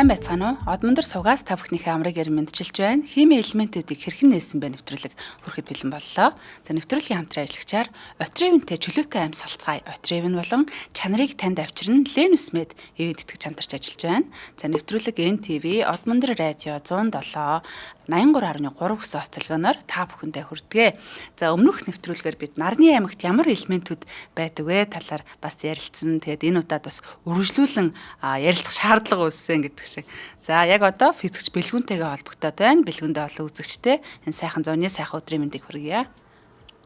Сайн байцгаана уу? Одмондөр сугаас та бүхнийхээ амрыг ярь мэдчилж байна. Химийн элементүүдийг хэрхэн нээсэн бэ нэвтрүүлэг хүрэхэд бэлэн боллоо. За, нэвтрүүлгийн хамтран ажиллагчаар Отревентэй чөлөөтэй амьсгалцгаая. Отревен болон чанарыг танд авчирна Ленус Мед ивэд тэтгэж хамтарч ажиллаж байна. За, нэвтрүүлэг NTV Одмондөр радио 107 83.3 гэсэн ос толгойноор та бүхэндээ хүрдэг. За, өмнөх нэвтрүүлгээр бид нарны аймагт ямар элементүүд байдаг вэ талаар бас ярилцсан. Тэгээд энэ удаад бас үргэлжлүүлэн ярилцах шаардлага үүссэн гэдэг шиг. За, яг одоо физикч Бэлгүнтэйгээ холбогдоод байна. Бэлгүндээ олон үзэгчтэй энэ сайхан зуны сайхан өдрийн мэндийг хүргье.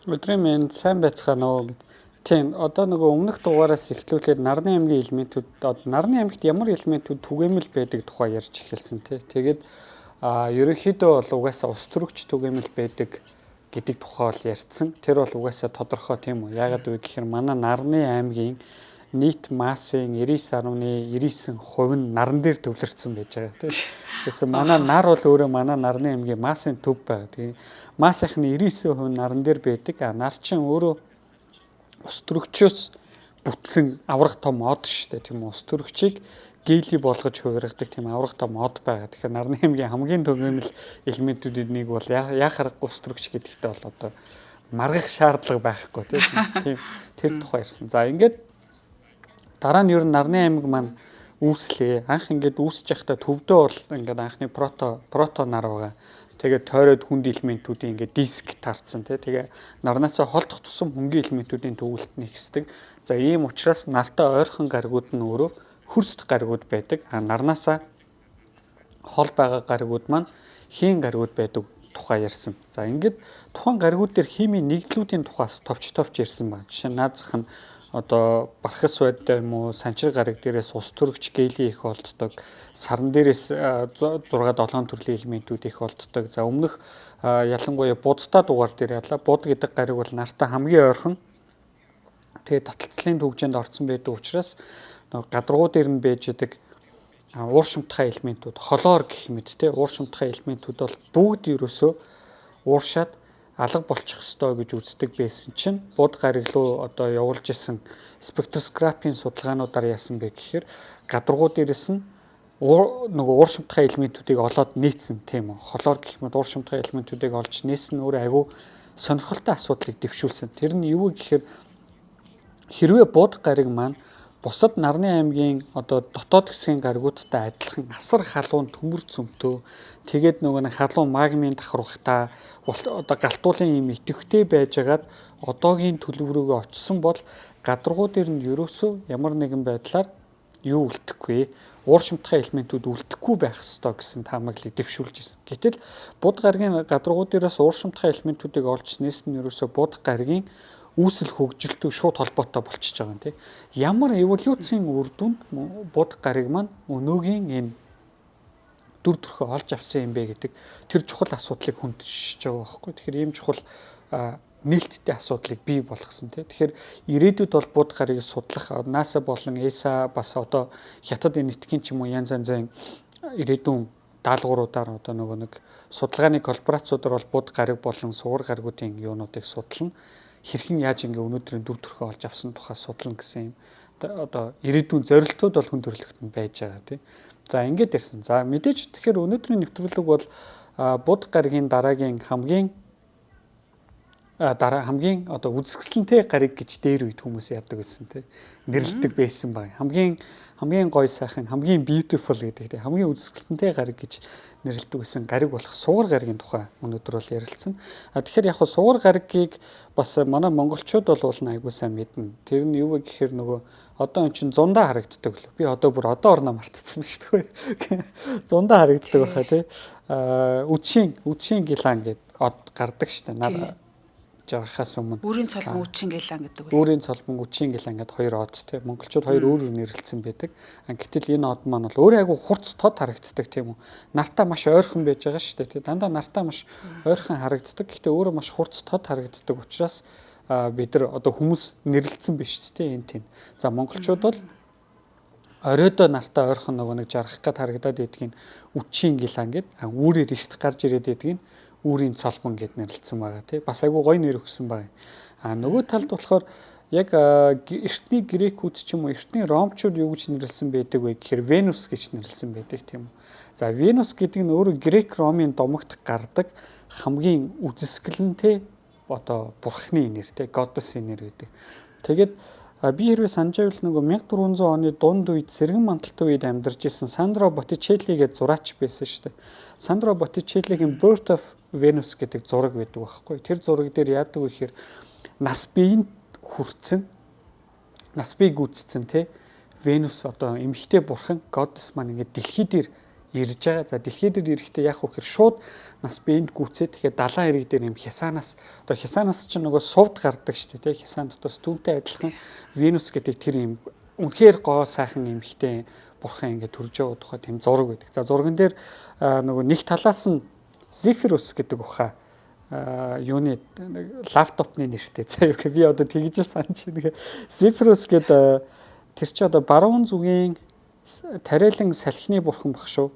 Өдрийн мэнд, сайн байцгаана уу гэд. Тийм, одоо нөгөө өмнөх дугаараас эхлүүлээд нарны аймгийн элементүүд, нарны аймагт ямар элементүүд түгээмэл байдаг тухай ярьж эхэлсэн тий. Тэгээд ерөнхийдөө бол угаасаа ус төрөгч түгээмэл байдаг гэдэг тухай бол ярьсан. Тэр бол угаасаа тодорхой, тийм үү? Яагаад вэ гэхээр манай нарны аймгийн нийт массын 99.99% нь наран дээр төвлөрсөн байж байгаа тийм. Тэгсэн манай нар бол өөрөө манай нарны аймгийн массын төв байгаа. Тэгээ массынх нь 99% нь наран дээр байдаг. А нар чинь өөрөө ус төрөгчөөс бүтсэн аврах том од шүү дээ, тийм үү? Ус төрөгчийг гелий болгож хувиргадаг тийм аврах том од байгаа. Тэгэхээр нарны аймгийн хамгийн түгээмэл элементүүдийн нэг бол яа харахгүй ус төрөгч гэдэгтээ бол одоо маргах шаардлага байхгүй тийм. Тэр тухай ярьсан. За, ингээд дараа нь ер нь нарны аймаг маань үүслээ. Анх ингээд үүсэж байхдаа төвдөө бол ингээд анхны прото нар байгаа. Тэгээд тойроод хүнд элементүүдийн ингээд диск таарсан тий. Тэгээ нарнаасаа холдох тусам хөнгөн элементүүдийн төвлөлт нэгсдэг. За, ийм учраас нартай ойрхон гаригууд нь өөрөө хөрст гаригууд байдаг. А нарнаасаа хол байгаа гаригууд маань хийн гаригууд байдаг тухай ярьсан. За, ингээд тухайн гаригууд дээр химийн нэгдлүүдийн тухаас товч товч ярьсан байна. Жишээ нь наазах нь одоо бархас байдаг юм уу, санчир гариг дээрээс ус төрөгч гелий их олддог, саран дээрээс 6 7 төрлийн элементүүд их олддог. За, өмнөх ялангуяа будтай дугаар дээр ялаа. Буд гэдэг гариг бол нартай хамгийн ойрхон. Тэгээ таталцлын түгжээнд орцсон байдаг учраас нөгөө гадаргуу дээр нь байж идэг ууршимтгай элементүүд, холоор гэх мэт те, ууршимтгай элементүүд бол бүгд ерөөсөө ууршаад алга болчих ёстой гэж үздэг байсан чинь буд гариг руу одоо явуулж исэн спектроскопийн судалгаануудаар яасан бэ гэхээр гадаргуу дээрээс нь нөгөө ууршимтгай элементүүдийг олоод нээсэн, тийм үү? Холоор гэх мэт ууршимтгай элементүүдийг олж нээсэн өөрөө айгүй сонирхолтой асуудлыг дэвшүүлсэн. Тэр нь юу вэ гэхээр хэрвээ буд гариг маань бусад нарны аймгийн одоо дотоод хэсгийн гаригуудтай адилхан асар халуун төмөр цөмтөө, тэгээд нөгөө нэг халуун магмын давхархтаа одоо галтуулын юм идэвхтэй байжгаад одоогийн төлөв рүүгээ очисон бол гадаргуу дээр нь ерөөсөө ямар нэгэн байдлаар юу үлдэхгүй, ууршимтгай элементүүд үлдэхгүй байх ёстой гэсэн таамаглалыг дэвшүүлж ирсэн. Гэтэл буд гаригийн гадаргуу дээрээс ууршимтгай элементүүдийг олж нээсэн нь ерөөсөө буд гаригийн үүсэл хөгжилтэй шууд холбоотой болчихж байгаа юм тий. Ямар эволюцийн үр дүнд буд гариг маань өнөөгийн энэ дүр төрхөө олж авсан юм бэ гэдэг тэр чухал асуудлыг хүндшиж байгаа байхгүй. Тэгэхээр ийм чухал нээлттэй асуудлыг бий болгосон тий. Тэгэхээр ирээдүйд бол буд гаригийг судлах NASA болон ESA, бас одоо хятад энэтхийн ч юм уу янз янзын ирээдүйн даалгавруудаар одоо нөгөө нэг судалгааны корпорациудаар бол буд гариг болон сугар гаригуудын юунуудыг судлана, хэрхэн яаж ингээ өнөөдрийн дүр төрхөө олж авсан тухай судлана гэсэн юм одоо ирээдүйн зорилтууд бол хүн төрөлхтөнд байж байгаа тий. За, ингээд ярьсан. За, мэдээж тэгэхээр өнөөдрийн нэвтрүүлэг бол буд гаригийн дараагийн хамгийн дараа хамгийн одоо үзэсгэлэнтэй гариг гэж дээр үед хүмүүс яадаг байсан тий. Нэрлэдэг байсан баг. Хамгийн хамгийн гоё сайхан, хамгийн beautiful гэдэг тий. Хамгийн үзэсгэлэнтэй гариг гэж нэрлэдэг байсан гариг болох сугар гаригийн тухай өнөөдөр бол ярилцсан. А тэгэхээр яг сугар гаригийг бас манай монголчууд бол уул нь айгуу сайн мэднэ. Тэр нь юу вэ гэхээр нөгөө одоо эн чинь зундаа харагддаг л. Би одоо бүр одоо орноо мартцсан ба шүү дээ. Зундаа харагддаг байхаа тий. А үдшийн гилан гэдэг од гардаг шүү дээ. Нар жаргахаас өмнө. Үүрийн цолмон, үдшийн гилан гэдэг үү? Үүрийн цолмон, үдшийн гилан гэдэг хоёр од тий. Монголчууд хоёр өөр өөр нэрлэлсэн байдаг. Гэтэл энэ од маань бол өөрөө айгу хурц тод харагддаг, тийм үү? Нартаа маш ойрхон байж байгаа шүү дээ тий. Дандаа нартаа маш ойрхон харагддаг. Гэхдээ өөрөө маш хурц тод харагддаг учраас бид нар одоо хүмүүс нэрлэлсэн биш тий энэ тийм. За, монголчууд бол оройдоо нартаа ойрхон нөгөө нэг жаргах гээд харагдаад байдгийг үдшийн гилан гэд, үүрээр эрт гарч ирээд байдгийг үүрийн цолмон гэд нэрлэлсэн байгаа тий. Бас айгу гоё нэр өгсөн байгаа. А нөгөө талд болохоор Яг эртний грекүүд ч юм уу, эртний ромчууд юу гэж нэрлсэн байдаг вэ гэхээр Венус гэж нэрлсэн байдаг, тийм үү. За, Венус гэдэг нь өөрөө грек ромын домогт гардаг хамгийн үзэсгэлэнтэй одоо бурхны нэр, те, goddess-ийн нэр гэдэг. Тэгээд би хэрвээ санаж байвал нөгөө 1400 оны дунд үед сэргэн мандалтын үед амьдарч исэн Сандро Боттичелли гэдэг зураач байсан шүү дээ. Сандро Боттичеллигийн Birth of Venus гэдэг зураг байдаг байхгүй. Тэр зураг дээр яадаг вэ гэхээр нас биеинд хүрцэн, нас бие гүйцэтсэн, те, Венус одоо эмэгтэй бурхан goddess маань ингээд дэлхий дээр ирж байгаа. За, дэлхий дээр ирэхдээ яг вэ гэхээр шууд нас биеинд гүйцээд, тэгэхээр далайн эрэг дээр юм хясаанаас, одоо хясаанаас чинь нөгөө сувд гардаг шүү дээ, хясаан дотоос түүнтэй адилхан Венус гэдэг тэр юм үнэхээр гоо сайхан эмэгтэй бурхан ингээд төрж байгаа тухай тийм зураг байдаг. За, зурган дээр нөгөө нэг талаас нь Зефирус гэдэг ухаа юуны laptop ны нэртэй. За, юу би одоо тэгж л санаж байна. Зефирус гэдэг тэр чи одоо баруун зүгийн тариалан салхины бурхан баг шүү.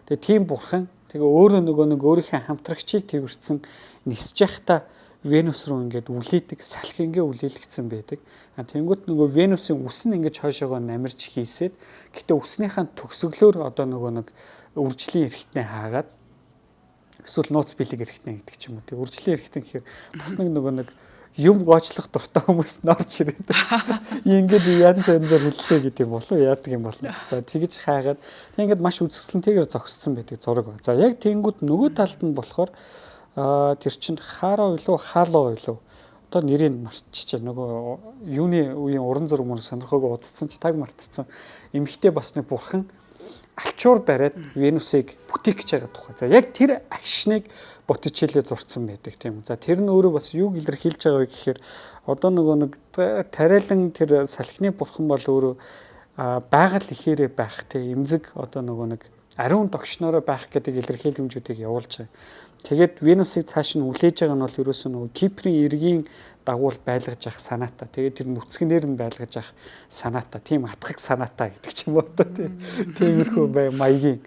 Тэгээ тийм бурхан тэгээ өөрөө нөгөө нэг өөрийнхөө хамтрагчийг тэрвэрсэн нисэж байхдаа Венус руу ингээд үлээдэг, салхи ингээ үлээлгэцэн байдаг. А тэнгүүт нөгөө Венусын үс нь ингээд хойшоогоо намирч хийсээд, гэтээ үснийхээ төгсгөлөөр одоо нөгөө нэг үржлийн эрхтнээ хаагаад, эсвэл нууц бэлэг эрхтнээ гэдэг ч юм уу. Тэг үржлийн эрхтэн гэхээр бас нэг нөгөө нэг юм гоочлох дуртай хүмүүс норж ирээд ингээд янз янзаар хэллээ гэдэг юм болов, яадаг юм болов. За, тэгж хайгаад тэг ингээд маш үзэсгэлэнтэйгээр зогссон байдаг зураг байна. За, яг тэнгүүд нөгөө талд нь болохоор тэр чинь Хараа билүү, Хало билүү, одоо нэрийг мартчихжээ. Нөгөө юуны үеийн уран зураг мөр сонирхоогүй удацсан чи таг мартцсан. Эмэгтэй бас нэг бурхан альчуур бариад Венусыг бүтээх гэж байгаа тухай. За, яг тэр action ыг Боттичелли зурцсан байдаг, тийм үү. За, тэр нь өөрөө бас юуг илэрхийлж байгаа вэ гэхээр одоо нөгөө нэг тариалан тэр салхины бурхан бол өөрөө байгаль ихээрээ байх, тийм эмзэг одоо нөгөө нэг ариун догшноороо байх гэдэг илэрхийлэмжүүдийг явуулж байгаа. Тэгээд Венусыг цааш нь үлээж байгаа нь бол ерөөсөө нөгөө Киприйн эргийн дагуул байлгаж авах санаатай. Тэгээд тэр нүцгэнээр нь байлгаж авах санаатай. Тийм атгах санаатай гэдэг ч юм уу одоо тийм. Тиймэрхүү бай маягийн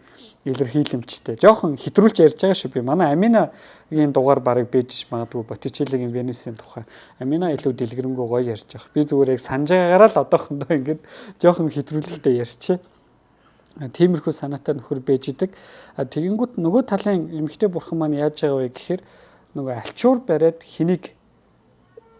илэрхийлэмжтэй. Жохон хэтрүүлж ярьж байгаа шүү би. Манай Аминагийн дугаар барыг бийж магадгүй Боттичеллигийн Венусын тухай. Амина илүү дэлгэрэнгүй гоё ярьж байгаа. Би зүгээр яг санаж байгаагаараа л одоохондоо ингээд жохон хэтрүүлэгтэй ярьчих. Тиймэрхүү санаатай нөхөр байж идэг. А тэгэнгүүт нөгөө талын эмэгтэй бурхан маань яаж байгаа вэ гэхээр нөгөө альчуур бариад хэнийг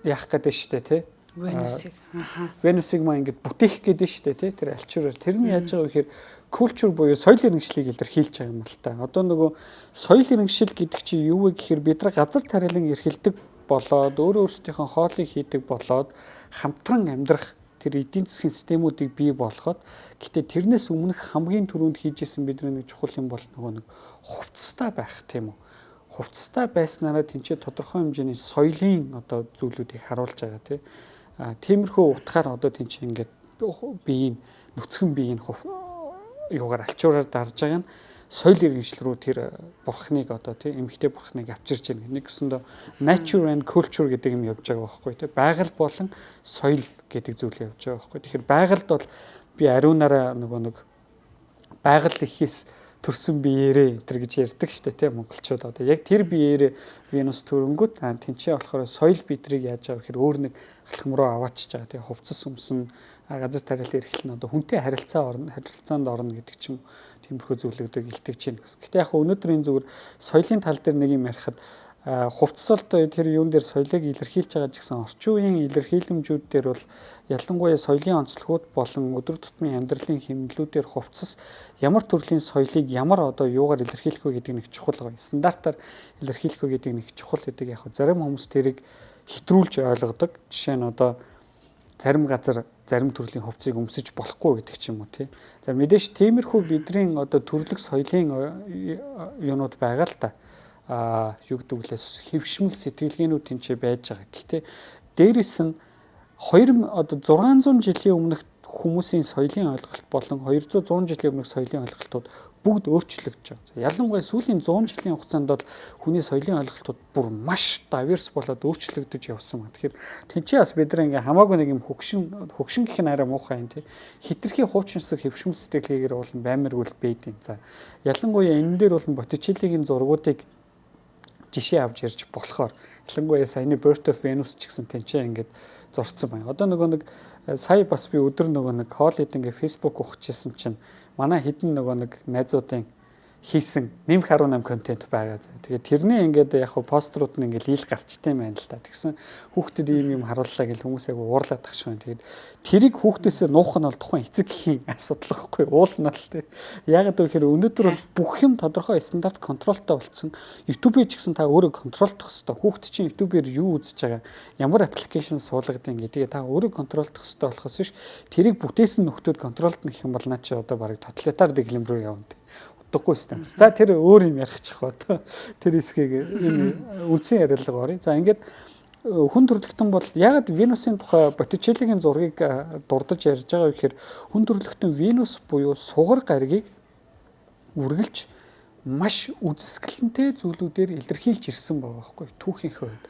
яах гэдэг штэ, тий. Венусыг. Аха. Венусыг маа ингээд бүтээх гэдэг штэ, тий. Тэр альчуураар. Тэр нь яаж байгаа вэ гэхээр culture буюу соёл иргэншлийг илэрхийлж байгаа юм л та. Одоо нөгөө соёл иргэншил гэдэг чинь юу вэ гэхээр бид нар газар тариалан эрхэлдэг болоод, өөрөө өөрсдийнхөө хоолыг хийдэг болоод, хамтран амьдрах тэр эдийн засгийн системүүдийг бий болгоход, гэтээ тэрнээс өмнөх хамгийн түрүүнд хийж исэн бидний нэг чухал юм бол нөгөө нэг хувцастай байх, тийм үү? Хувцастай байснараа тэнцээ тодорхой хэмжээний соёлын одоо зүйлүүдийг харуулж байгаа, тий. А тиймэрхүү утгаар одоо тэнцээ ингээд биеийн нүцгэн биеийн юугаар альчуураар дарж байгаа нь соёл иргэншил рүү тэр бурхныг одоо, тий, эмэгтэй бурхныг авчирч байна. Нэг гэсэндээ nature and culture гэдэг юм явж байгаа байхгүй, тий. Байгаль болон соёл гэдэг зүйл явж байгаа байхгүй. Тэгэхээр байгальд бол би ариунаараа нөгөө нэг байгаль ихээс төрсөн биеэрээ энэ гэж ярьдаг штэ, тий, монголчууд. Одоо яг тэр биеэрээ Венус төрөнгөт тэнцээ болохоор соёл бидрийг яаж байгаа гэхээр өөр нэг алхам руу аваачиж байгаа, тий. Хувцас өмсөн, газар тариалан эрхлэл нь одоо хүнтэй харилцаа орно, харилцаанд орно гэдэг ч юм, тиймэрхүү зүйлүүдийг илтгэж байна гэсэн. Гэтэ яг өнөөдрийн зүгээр соёлын тал дээр нэг юм ярихад хувцсалт тэр юун дээр соёлыг илэрхийлж байгаа ч гэсэн орчин үеийн илэрхийлэмжүүд дээр бол ялангуяа соёлын онцлогуд болон өдөр тутмын амьдралын хэмнэлүүдээр хувцас ямар төрлийн соёлыг ямар одоо юугаар илэрхийлэх вэ гэдэг нэг чухал байгаа. Стандартаар илэрхийлэх вэ гэдэг нэг чухал гэдэг. Яг зарим хүмүүс тэрийг хэтрүүлж ойлгодог. Жишээ нь одоо зарим газар зарим төрлийн хувцсыг өмсөж болохгүй гэдэг ч юм уу, тий. За, мэдээж тиймэрхүү бидний одоо төрлөх соёлын юунууд байгаа л та. А юу гэдэг лээ, хэвшмэл сэтгэлгээнүүд тэнцээ байж байгаа. Гэхдээ дээрэс нь 2 одоо 600 жилийн өмнөх хүмүүсийн соёлын ойлголт болон 200 100 жилийн өмнөх соёлын ойлголтууд бүгд өөрчлөгдөж байгаа. За, ялангуяа сүүлийн 100 жилийн хугацаанд бол хүний соёлын ойлголтууд бүр маш diverse болоод өөрчлөгдөж явсан байна. Тэгэхээр тэнцээ бас бид нар ингээ хамаагүй нэг юм хөгшин, хөгшин гэх нь арай муухай юм, тий. Хитрхи хуучинсаг хэвшмэл сэтгэлгээгээр бол баймаргүй л бэдیں۔ За, ялангуяа энэ дээр бол Боттичеллигийн зургуудыг жишээ авч ярьж болохоор ялангуяа саяны Birth of Venus ч гэсэн тэнцээ ингээд зурцсан байна. Одоо нөгөө нэг сая бас би өдөр нөгөө нэг хоол идэн ингээ Facebook ухчихсан чинь манай хідэн нөгөө нэг найзуудын хийсэн нэмэх 18 контент байгаа заа. Тэгээд тэрний ингээд яг хуу постерууд нь ингээд ил гарчтай юм байна л да. Тэгсэн хүүхдэд ийм юм харууллаа гэл хүмүүс айгу уурлаад тах шиг байна. Тэгээд тэрийг хүүхдээсээ нуух нь бол тухайн эцэг эхийн асуудал байхгүй уул нь л тий. Яагаад гэвэл өнөөдөр бол бүх юм тодорхой стандарт control той болцсон. YouTube-ийг ч гэсэн та өөрөө control дох хэвээр. Хүүхд чинь YouTube-ээр юу үзэж байгаа, ямар application суулгадаг гэдгийг та өөрөө control дох хэвээр болохоос биш тэрийг бүтээсэн нөхдүүд control дно гэх юм бол наа чи одоо бараг тоталитар дэглэм рүү явна удахгүй систем. За, тэр өөр юм ярих чих ба. Тэр хэсгийг энэ үндсэн яриалга оръё. За, ингээд хүн төрөлхтөн бол яагаад Венусын тухай, Боттичелигийн зургийг дурдж ярьж байгаа вэ гэхээр хүн төрөлхтөн Венус буюу сугар гаригийг үргэлж маш үзэсгэлэнтэй зүйлүүдээр илэрхийлж ирсэн байгаа байхгүй түүхийнхээ хувьд.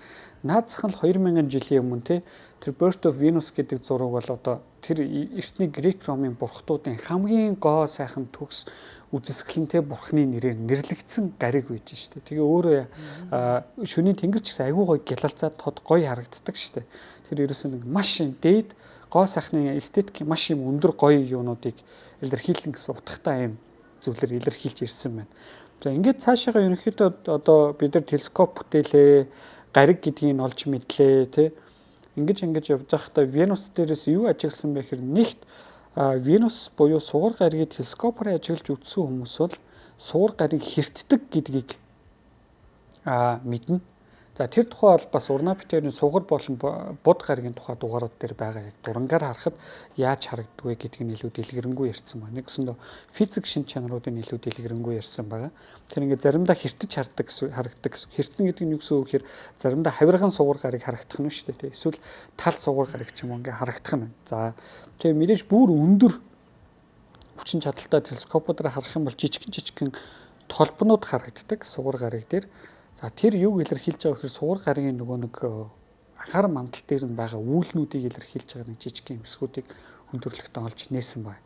Наад зах нь 2000 жилийн өмнө те тэр Birth of Venus гэдэг зураг бол одоо тэр эртний Грек Ромын бурхтуудын хамгийн гоо сайхан төгс үзэсгэлэнтэй бурхны нэрээр нэрлэгдсэн гариг байж штэ. Тэгээ өөрөө шөнийн тэнгэр ч гэсэн айгүй гоё гялалзаад тод гоё харагддаг штэ. Тэр ерөөсөө нэг маш дээд гоо сайхны эстетик маш юм өндөр гоё юунуудыг илэрхийлэн гэсэн утгатай юм зүйлээр илэрхийлж ирсэн байна. За, ингээд цаашаага ерөнхийдөө одоо бид нар телескоп бүтээлээ, гариг гэдгийг нь олж мэдлээ тий. Ингэж ингэж явж байхдаа Венус дээрээс юу ажигласан бэ гэхээр нэгт Венус буюу сугар гаригийг телескопоор ажиглаж үзсэн хүмүүс бол сугар гариг хэртдэг гэдгийг мэднэ. За, тэр тухай бол бас Урнаа битэрийн сугар болон буд гаригийн тухай дугаарууд дээр байгаа, яг дурангаар харахад яаж харагддаг вэ гэдгийг нь илүү дэлгэрэнгүй ярьсан байна. Нэгсэндээ физик шин чанаруудыг илүү дэлгэрэнгүй ярьсан байгаа. Тэр ингээд заримдаа хэртэж хардаг гэсэн харагддаг гэсэн. Хэртэн гэдэг нь юу гэсэн үг гэхээр заримдаа хавирган сугар гариг харагдах нь шүү дээ. Эсвэл тал сугар гариг ч юм уу ингээд харагдах нь. За, тэгээ мэдээж бүр өндөр хүчин чадалтай телескопуудаар харах юм бол жижигэн жижигхэн толбонууд харагддаг сугар гариг дээр. За, тэр юуг илэрхийлж байгаа гэхээр сугар гаригийн нөгөө нэг анхаарал мандал дээр нь байгаа үүлнүүдийг илэрхийлж байгаа нэг жижигхэн хэсгүүдийг хүн төрөлхтөн олж нээсэн байна.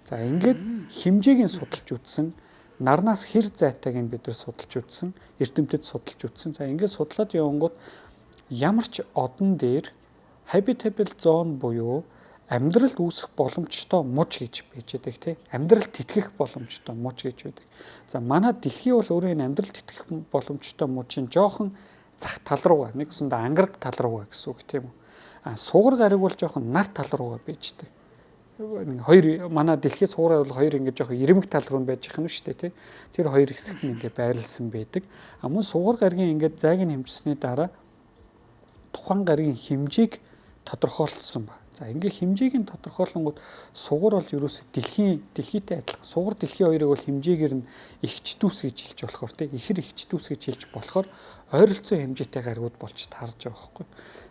За, ингээд хэмжээг нь судалж үзсэн, нарнаас хэр зайтайг нь бид нар судалж үзсэн, эрдэмтэд судалж үзсэн. За, ингээд судлаад явангууд ямар ч одон дээр habitable zone буюу амьдрал үүсэх боломжтой муж гэж байж байдаг тий. Амьдрал тэтгэх боломжтой муж гэж байдаг. За, манай дэлхий бол өөрөө энэ амьдрал тэтгэх боломжтой мужийн жоохон зах тал руугаа, нэгсэндээ ангараг тал руугаа гэсэн үг тийм үү. А сугар гариг бол жоохон нар тал руугаа байждаг. Нэг хоёр манай дэлхийн сугар бол хоёр ингэж жоохон ирэмэг тал руу байж их нь шүү дээ тий. Тэр хоёр хэсэгт нь ингээ байрлсан байдаг. А мөн сугар гаригийн ингээд зайг нь хэмжсэний дараа тухайн гаригийн хэмжээг тодорхойлцсон ба. За, ингээ хэмжээг нь тодорхойлонгууд сугар бол ерөөсө дэлхийтэй адилхан. Сугар дэлхий хоёрыг бол хэмжээгээр нь эгч дүүс гэж хэлж болохоор тий, ихэр эгч дүүс гэж хэлж болохоор ойролцоо хэмжээтэй гаригууд болж таарж байгаа байхгүй.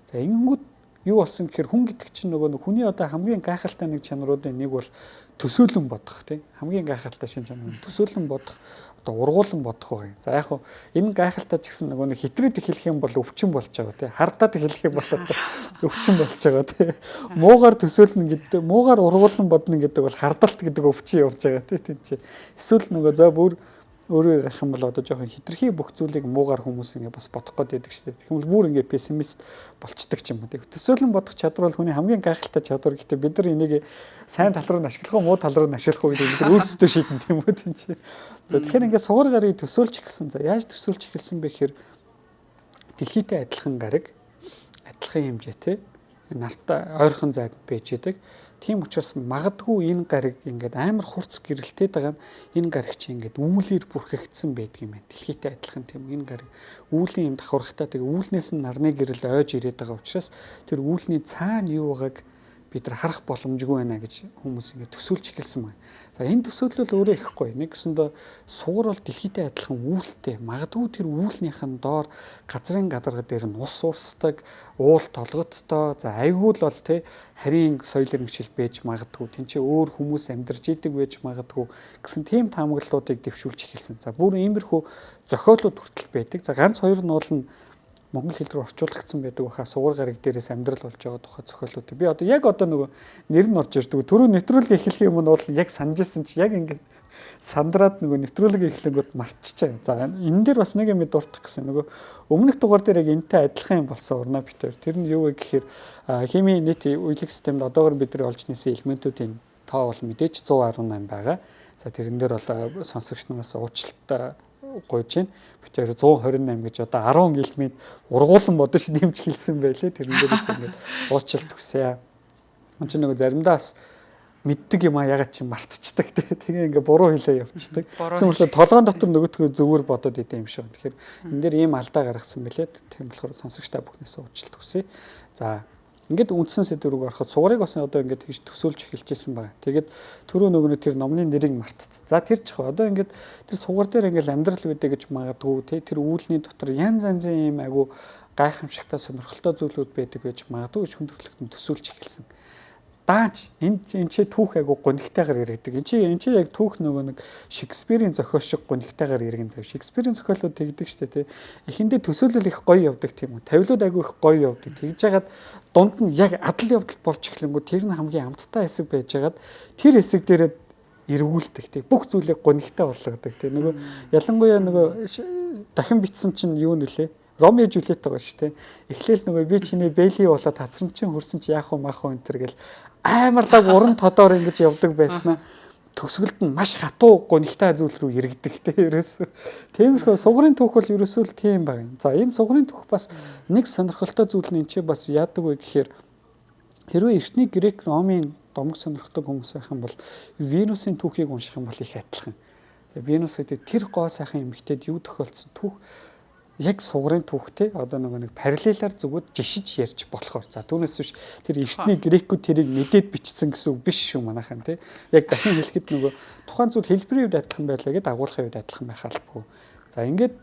За, ингэнгүүт юу болсон гэхээр хүн гэдэг чинь нөгөө нэг хүний одоо хамгийн гайхалтай нэг чанаруудын нэг бол төсөөлөн бодох тий. Хамгийн гайхалтай шин чанар төсөөлөн бодох, одоо ургуулan бодох байгаа юм. За, яг хуу энэ гайхалтай ч гэсэн нөгөө нэг хитрээд эхлэх юм бол өвчин болж байгаа тий. Хардаад эхлэх юм бол одоо өвчин болж байгаа тий. Муугаар төсөөлнө гэдэг, муугаар ургуулan бодно гэдэг бол хардалт гэдэг өвчин явж байгаа тий. Тийм чи. Эсвэл нөгөө за бүр өөрөөр ярих юм бол одоо жоохон хитрхи бүх зүйлийг муугаар хүмүүс ингээ бас бодох гээд байдаг шүү дээ. Тэгвэл бүр ингээ пессимист болчдөг ч юм уу. Төсөөлөн бодох чадвар бол хүний хамгийн гайхалтай чадвар. Гэхдээ бид нар энийг сайн тал руу нь ашиглах уу, муу тал руу нь ашиглах уу гэдэг бид нар өөрсдөө шийдэн тийм үү тийм чи. За, тэгэхээр ингээ сугар гарыг төсөөлж эхэлсэн. За, яаж төсөөлж эхэлсэн бэ гэхээр дэлхийтэй адилхан гариг, адилхан хэмжээтэй, нартай ойрхон зайд байж идэг. Тийм учраас магадгүй энэ гариг ингээд амар хурц гэрэлтээд байгаа нь энэ гариг чи ингээд үүлээр бүрхэгдсэн байдаг юм байна. Дэлхийтэй адилхан тийм энэ гариг үүлийн юм давхархтай, тэгээ үүлнээс нь нарны гэрэл ойж ирээд байгаа учраас тэр үүлний цаана юу байгааг бид нар харах боломжгүй байна гэж хүмүүс ингээд төсөөлж эхэлсэн байна. За, энэ төсөөлөл өөрөө ихгүй. Нэг гэсэндээ сугар бол дэлхийтэй адилхан үүлтэй. Магадгүй тэр үүлнийх нь доор газрын гадарга дээр нь ус урсдаг, уул толгодтой. За, айгүй л бол тий харийн соёл иргэншил байж магадгүй. Тин чи өөр хүмүүс амьдарч идэг байж магадгүй гэсэн тийм таамаглалуудыг дэвшүүлж эхэлсэн. За, бүр иймэрхүү зохиолууд хүртэл байдаг. За, ганц хоёр нь бол нь монгол хэл рүү орчуулгдсан байдаг баха, сугар гариг дээрээс амьдрал болж байгаа тухай зохиолууд. Би одоо яг одоо нөгөө нэр нь орж ирдэг. Түрүү нэвтрүүлэг эхлэхийн өмнө бол яг санаж исэн чи яг ингэ Сандраад нөгөө нэвтрүүлэг эхлэнгүүт мартчихж байгаа. За, энэ дээр бас нэг юм дуртах гэсэн. Нөгөө өмнөх дугаар дээр яг энэтэй адилхан юм болсон урнаа битэр. Тэр нь юу вэ гэхээр химийн нийт уялах системд одоогор бид нар олж нээсэн элементүүдийн тоо бол мэдээж 118 байгаа. За, тэрэн дээр бол сонсогч нараас уучлалт гуйж байна. Битэр 128 гэж одоо 10 элемент ургуулan бодож нэмж хэлсэн байлээ. Тэрэн дээрээс ингээд уучлалт хүсье. Энд чинь нөгөө заримдаа бас мэддэг юм а ягаад чи мартчихдаг те. Тэгээ ингээ буруу хэлээ явчихдаг. Тэгсэн мөртлөө толгоон дотор нөгөөтгөө зөвөр бодоод идэм юм шиг. Тэгэхээр энэ дээр ийм алдаа гаргасан бэлээ. Тийм болохоор сонсогч та бүхнээс уучлалт хүсье. За, ингээд үндсэн сэдв рүү ороход сугарыг бас одоо ингээд тэгж төсөөлж эхэлжсэн байна. Тэгээд түрүү нөгөө тэр номны нэрийг мартцсан. За, тэр чих одоо ингээд тэр сугар дээр ингээд амьдрал үдэ гэж магадгүй те, тэр үүлний дотор янз янзын юм айгу гайхамшигтай сонирхолтой зүйлүүд байдаг гэж магадгүй гэж хүн төрөлхтөн төсөөлж эхэлсэн. Дааж энэ энэ чи түүх айгу гонигтайгаар яригдаг. Энэ чи яг түүх нөгөө нэг Шекспирийн зохиол шиг гонигтайгаар яригэн зав. Шекспирийн зохиолууд тэгдэг штэ тий. Эхэндээ төсөөлөл их гоё явдаг тийм үү. Тавилууд айгу их гоё явдаг. Тэгж жагаад дунд нь яг адал явдал болж эхлэнгүү тэр нь хамгийн амттай хэсэг байж хагаад тэр хэсэг дээрээ эргүүлдэг тий. Бүх зүйлийг гонигтай болгодог тий. Нөгөө ялангуяа нөгөө дахин бичсэн чинь юу нөлөө? Ромео Жулиет байгаа шүү дээ. Эхлээл нөгөө би чиний Бэли болоод хацран чин хөрсөн чи яах вэ маах вэ энэ төр гэл амар лаг уран тодоор ингэж явдаг байснаа төгсгөлд нь маш хатуу гонигтай зүйл рүү эргэдэг те ерөөсөө. Тиймэрхүү сугарын түүх бол ерөөсөө л тийм байна. За, энэ сугарын түүх бас нэг сонирхолтой зүйл нь энэ чи бас яадаг вэ гэхээр хэрвээ эртний грек ромын домог сонирхдаг хүмүүс байх юм бол Венусын түүхийг унших юм бол их адилхан. За, Венус гэдэг тэр гоо сайхан эмэгтэйд юу тохиолдсон түүх яг сугарын түүхтэй одоо нөгөө нэг параллелаар зүгүүд жишиж ярьж болохоор. За, түүнээс биш тэр эртний грекүүд тэрийг мэдээд бичсэн гэсэн үг биш шүү манайхан тий. Яг дахин хэлэхэд нөгөө тухайн зүйл хэлбэрийн хувьд адилхан байлаа гэдээ агуулгын хувьд адилхан байх албагүй. За, ингээд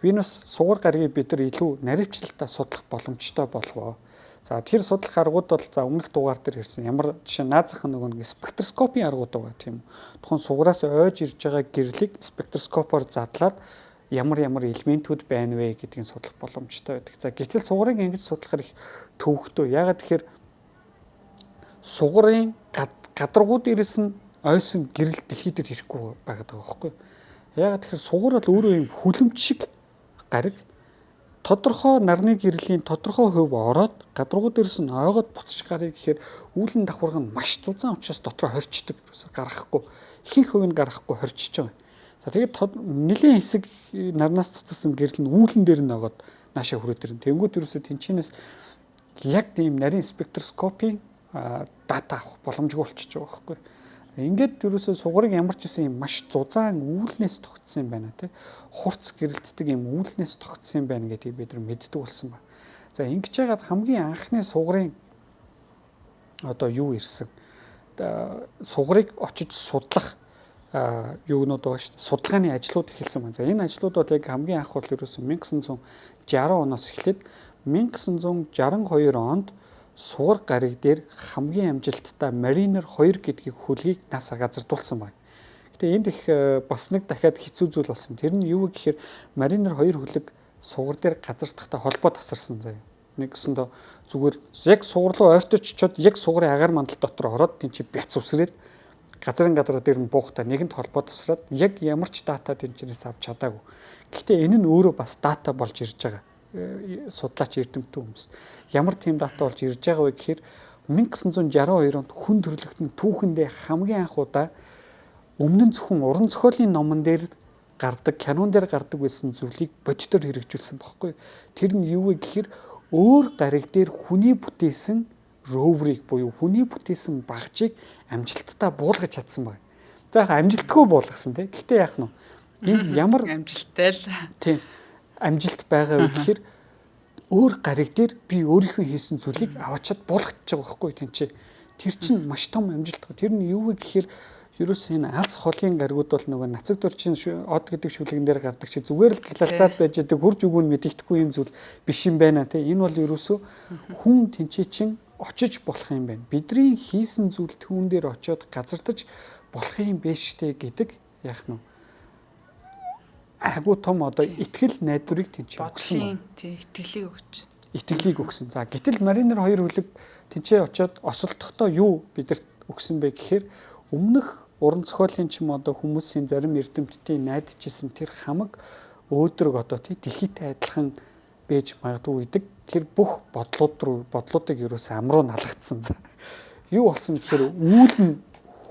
Венус сугар гарагийг бид нар илүү наривчлалтаа судлах боломжтой болвоо. За, тэр судлах аргууд бол за өмнөх дугаар дээр ирсэн. Ямар жишээ наазахын нөгөө нэг спектроскопийн аргууд байгаа тийм үү. Тухайн сугараас ойж ирж байгаа гэрлийг спектроскопоор задлаад ямар ямар элементүүд байна вэ гэдгийг судлах боломжтой байдаг. За, гэтэл сугарыг ингэж судлахаар их төвөгтэй. Яагаад тэгэхээр сугарын гадаргуу дээрээс нь ойсон гэрэл дэлхий дээр ирэхгүй байгаад байгаа байхгүй юу? Яагаад тэгэхээр сугар бол өөрөө юм хүлэмж шиг гариг тодорхой нарны гэрлийн тодорхой хувь ороод гадаргуу дээрээс нь ойгоод буцаж гарыг гэхээр үүлэн давхарга нь маш зузаан учраас дотроо хорчдөг. Гаргахгүй. Ихэнх хувь нь гаргахгүй хорчиж байгаа. За, тэгээд нэлийн хэсэг нарнаас цацсан гэрэл нь үүлэн дээр нь огоод наашаа хүрээд ирнэ. Тэнгүүд ерөөсөө тэнчэнээс яг тийм нарийн спектроскопийн дата авах боломжгүй болчихж байгаа байхгүй. За, ингээд ерөөсөө сугарыг ямар ч гэсэн юм маш зузаан үүлнээс тогтсон юм байна тий. Хурц гэрэлтдэг юм үүлнээс тогтсон юм байна гэдгийг бид нар мэддэг болсон байна. За, ингэж яагаад хамгийн анхны сугарын одоо юу ирсэн? Сугарыг очиж судлах юунууд байгаа шүү дээ. Судалгааны ажлууд эхэлсэн байна. За, энэ ажлууд бол яг хамгийн анх бол ерөөсөн 1960 оноос эхлээд 1962 онд сугар гариг дээр хамгийн амжилттай Mariner 2 гэдгийг хөлгийг NASA газардуулсан байна. Гэтэ энд их бас нэг дахиад хэцүү зүйл болсон. Тэр нь юу вэ гэхээр Mariner 2 хөлөг сугар дээр газардахдаа холбоо тасарсан заяа. Нэгсэндээ зүгээр яг сугар руу ойртож очиод яг сугарын агаар мандал дотор ороод тийм чи бяц үсрээд газрын гадраа дээр нь буухтаа нэгэнд холбоо тасраад яг ямар ч дата тэнцэнээс авч чадаагүй. Гэхдээ энэ нь өөрөө бас дата болж ирж байгаа. Судлаач эрдэмтэн хүмүүс. Ямар тийм дата болж ирж байгаа вэ гэхээр 1962 онд хүн төрөлхтөн түүхэндээ хамгийн анх удаа өмнө нь зөвхөн уран зохиолын номон дээр гардаг, кинон дээр гардаг байсан зүйлийг бодитоор хэрэгжүүлсэн багхгүй. Тэр нь юу вэ гэхээр өөр гариг дээр хүний бүтээсэн роверыг буюу хүний бүтээсэн багжийг амжилттай буулгаж чадсан байна. За, яг амжилтгүй буулгасан тий. Гэхдээ яах нь энд ямар амжилттай л тий амжилт байгаа вэ гэхээр өөр гариг дээр би өөрийнхөө хийсэн зүйлийг аваачаад буулгach байгаа байхгүй тийм чи. Тэр чинь маш том амжилт. Тэр нь юу вэ гэхээр ерөөс энэ алс холын гаригууд бол нөгөө нацаг дөржин од гэдэг шүлгэн дээр гардаг чи зүгээр л гэлалцаад байж байгаа хурж үгүй нь мэдэгдэхгүй юм зүйл биш юм байна тий. Энэ бол ерөөсөө хүн тэнцээ чин очиж болох юм байна. Бидний хийсэн зүйл түүн дээр очиод газардаж болох юм биш штэ гэдэг яах нь айгуу том одоо итгэл найдварыг тэнцээ өгсөн. Тий, итгэлийг өгч. Итгэлийг өгсөн. За, гэтэл Mariner 2 хөлөг тэнцээ очиод осолдохдоо юу бидэрт өгсөн бэ гэхээр өмнөх Уран зохиолын ч юм одоо хүмүүсийн зарим эрдэмтдийн найдажсэн тэр хамаг өөдрөг одоо тий дэлхийтэй адилхан байж магадгүй гэдэг тэр бүх бодлууд руу бодлуудыг ерөөсөө амруу налгацсан. Юу болсон гэхээр үүл нь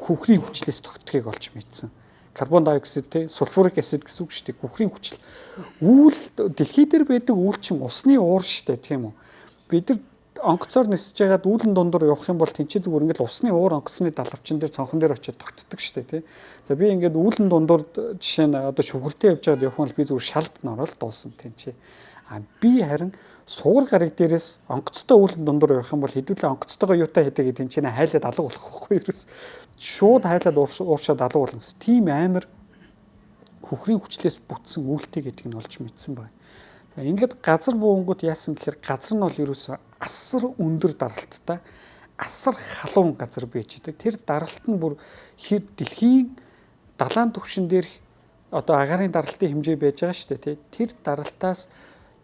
хөхрийн хүчлээс тогтдгийг олж мэдсэн. Карбон диоксид тий сульфурик acid гэсэн үг шүү дээ. Хөхрийн хүчил. Үүл дэлхий дээр байдаг үүл чинь усны уур шүү дээ, тийм үү? Бид нар онгоцоор нисэж байгаад үүлэн дундуур явах юм бол тэнцээ зүгээр ингээд усны уур онгоцны далавчин дээр цонхон дээр очиод тогтдог шүү дээ, тий. За би ингээд үүлэн дундуур жишээ нь одоо шүхэртэй явж байгаад явах юм бол би зүгээр шалбт ороод дуусна тэнцээ. А би харин сугар гариг дээрээс онгоцтой үүлэн дундуур явах юм бол хэдүүлээ онгоцтойгоо юутай хийдэг гэдэг чинь хайлаад алга болох байхгүй ерөөс. Шууд хайлаад ууршаад алга болно. Тийм амар хөхрийн хүчлээс бүтсэн үйлтэй гэдгийг нь олж мэдсэн байна. За ингээд газар буунгууд яасан гэхээр газар нь бол ерөөсөө асар өндөр даралттай асар халуун газар байж идэг. Тэр даралт нь бүр хэр дэлхийн далайн түвшин дээрх одоо агаарын даралтын хэмжээ байж байгаа шүү дээ, тий. Тэр даралтаас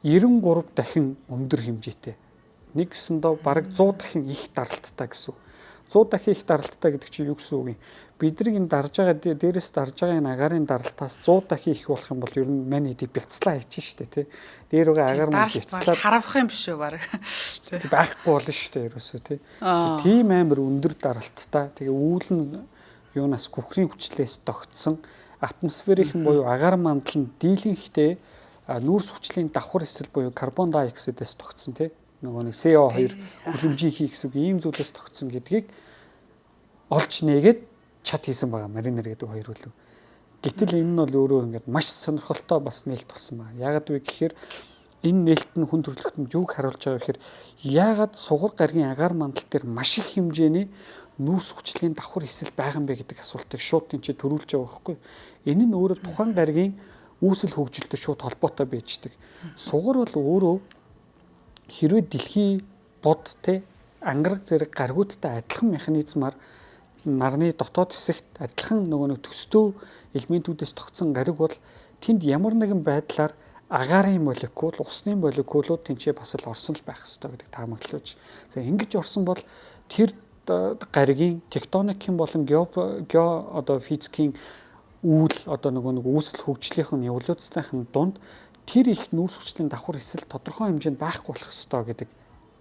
93 дахин өндөр хэмжээтэй. Нэг гэсэндээ бараг 100 дахин их даралттай гэсэн. 100 дахин их даралттай гэдэг чинь юу гэсэн үг юм? Бидний энэ дарж байгаа дээрээс дарж байгаа энэ агарын даралтаас 100 дахин их болох юм бол ер нь мань хэдий бяцлаа хийчих шүү дээ, тий. Дээр байгаа агаар маань бяцлаад харавх юм биш үү бараг. Байхгүй болно шүү дээ ерөөсөө, тий. Тийм амар өндөр даралттай. Тэгээ үүл нь юунаас күхрийн хүчлээс тогтсон атмосферийн буюу агаар мандал нь дийлэнхтэй нүүрс хүчлийн давхар эсэл буюу карбон диоксидээс тогтсон, тий. Нөгөө нэг CO2 хүлэмжийн хий гэсэн үг ийм зүйлээс тогтсон гэдгийг олж нээгээд чат хийсэн байгаа Маринер гэдэг хоёр үлээ. Гэтэл энэ нь бол өөрөө ингээд маш сонирхолтой бас нээлт болсон байна. Яагаад вэ гэхээр энэ нээлт нь хүн төрөлхтөнд юуг харуулж байгаа гэхээр яагаад сугар гаригийн агаар мандал дээр маш их хэмжээний нүүрс хүчлийн давхар эсэл байгаа юм бэ гэдэг асуултыг шууд тийм чи төрүүлж байгаа байхгүй. Энэ нь өөрөө тухайн гаригийн үүсэл хөгжилтэй шууд холбоотой байждаг. Сугар бол өөрөө хэрвээ дэлхий бод те ангараг зэрэг гаригуудтай адилхан механизмаар нарны дотоод хэсэгт адилхан нөгөө нэг төстөө элементүүдээс тогтсон гариг бол тэнд ямар нэгэн байдлаар агаарын молекул, усны молекулууд тэнцээ бас л орсон л байх ёстой гэдэг таамаглаж. За ингэж орсон бол тэр гаригийн тектоникийн болон гео одоо физикийн үйл одоо нөгөө нэг үүсэл хөгжлийнхэн эволюцийн дунд тэр их нүүрс хүчлийн давхар эсэл тодорхой хэмжээнд байхгүй болох ёстой гэдэг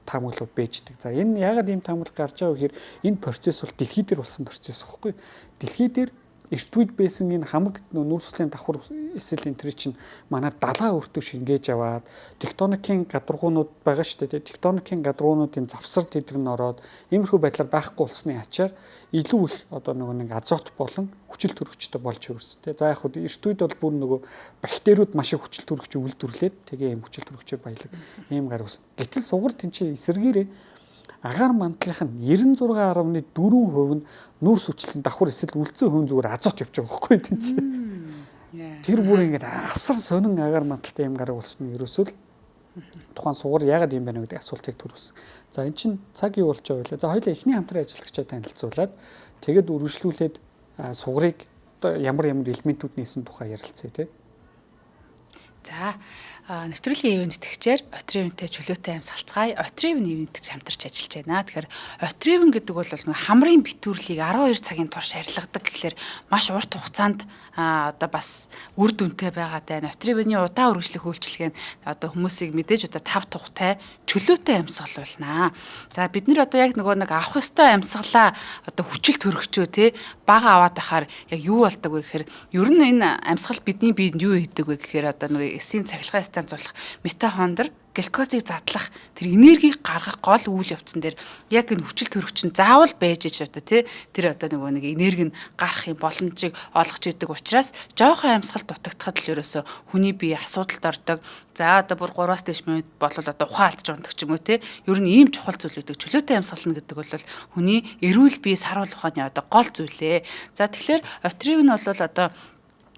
таамаглал бэждэг. За энэ яагаад ийм таамаглал гарч байгаа вэ гэхээр энэ процесс бол дэлхий дээр болсон процесс байхгүй. Дэлхий дээр эрт үед байсан энэ хамаг нүүрс хүчлийн давхар эсэл энэ төр чинь манай далаа өртөө шингээж аваад тектоникийн гадаргуунууд байгаа шүү дээ. Тектоникийн гадаргуунуудын завсар тэдэр нь ороод иймэрхүү байдлаар байхгүй болсны ачаар илүү их одоо нөгөө нэг азот болон хүчил төрөгчтэй болж хөрсөн тий. За яг хөө эрт үед бол бүр нөгөө бактериуд маш их хүчил төрөгч үйлдвэрлээд тэгээ ийм хүчил төрөгчөөр баялаг ийм гар ус. Гэтэл сугар тэнцээ эсэргээрээ агаар мандлынх нь 96.4% нь нүүрс хүчлийн давхар эсэл үлдсэн хувь зүгээр азот явж байгаа байхгүй тэнцээ. Тэр бүр ингээд асар сонин агаар мандалтай юм гараг болсон нь ерөөсөө л тухайн сугар яагаад юм байна гэдэг асуултыг төрүүлсэн. За эн чинь цаг юу болж байгаа вэ? За хоёулаа эхний хамтран ажиллагчаа танилцуулаад тэгээд үргэлжлүүлээд сугарыг ямар ямар элементүүд нээсэн тухай ярилцъя тий. За нэвтрүүлгийн ивент итгэгчээр Отревентэй чөлөөтэй амьсгалцгаая. Отревен ивент гэж хамтарч ажиллаж байна. Тэгэхээр Отревен гэдэг бол нэг хамрын битүүрлийг 12 цагийн турш арилгадаг гэхлээр маш урт хугацаанд одоо бас үр дүнтэй байгаа даа. Отревений удаан үргэлжлэх үйлчилгээ нь одоо хүмүүсийг мэдээж одоо тав тухтай чөлөөтэй амьсгалуулнаа. За бид нэр одоо яг нөгөө нэг авах ёстой амьсгалаа одоо хүчил төрөгчөө те бага аваад байхаар яг юу болдог вэ гэхээр ер нь энэ амьсгал бидний биед юу хийдэг вэ гэхээр одоо нөгөө эсийн цахилгаан станцуулах митохондр глюкозыг задлах тэр энергийг гаргах гол үйл явцсан дээр яг энэ хүчил төрөгч нь заавал байж ич одоо тий тэр одоо нөгөө нэг энерги нь гарах юм боломжийг олгож идэг учраас жоохон амьсгал дутагдахад л ерөөсө хүний бие асуудалд ордог. За одоо бүр 3-аас дээш минут болвол одоо ухаан алдчих ундаг ч юм уу тий. Ер нь ийм чухал зүйл байдаг. Чөлөөтэй амьсгална гэдэг бол хүний эрүүл бие саруул ухааны одоо гол зүйлээ. За тэгэхээр отрив нь бол одоо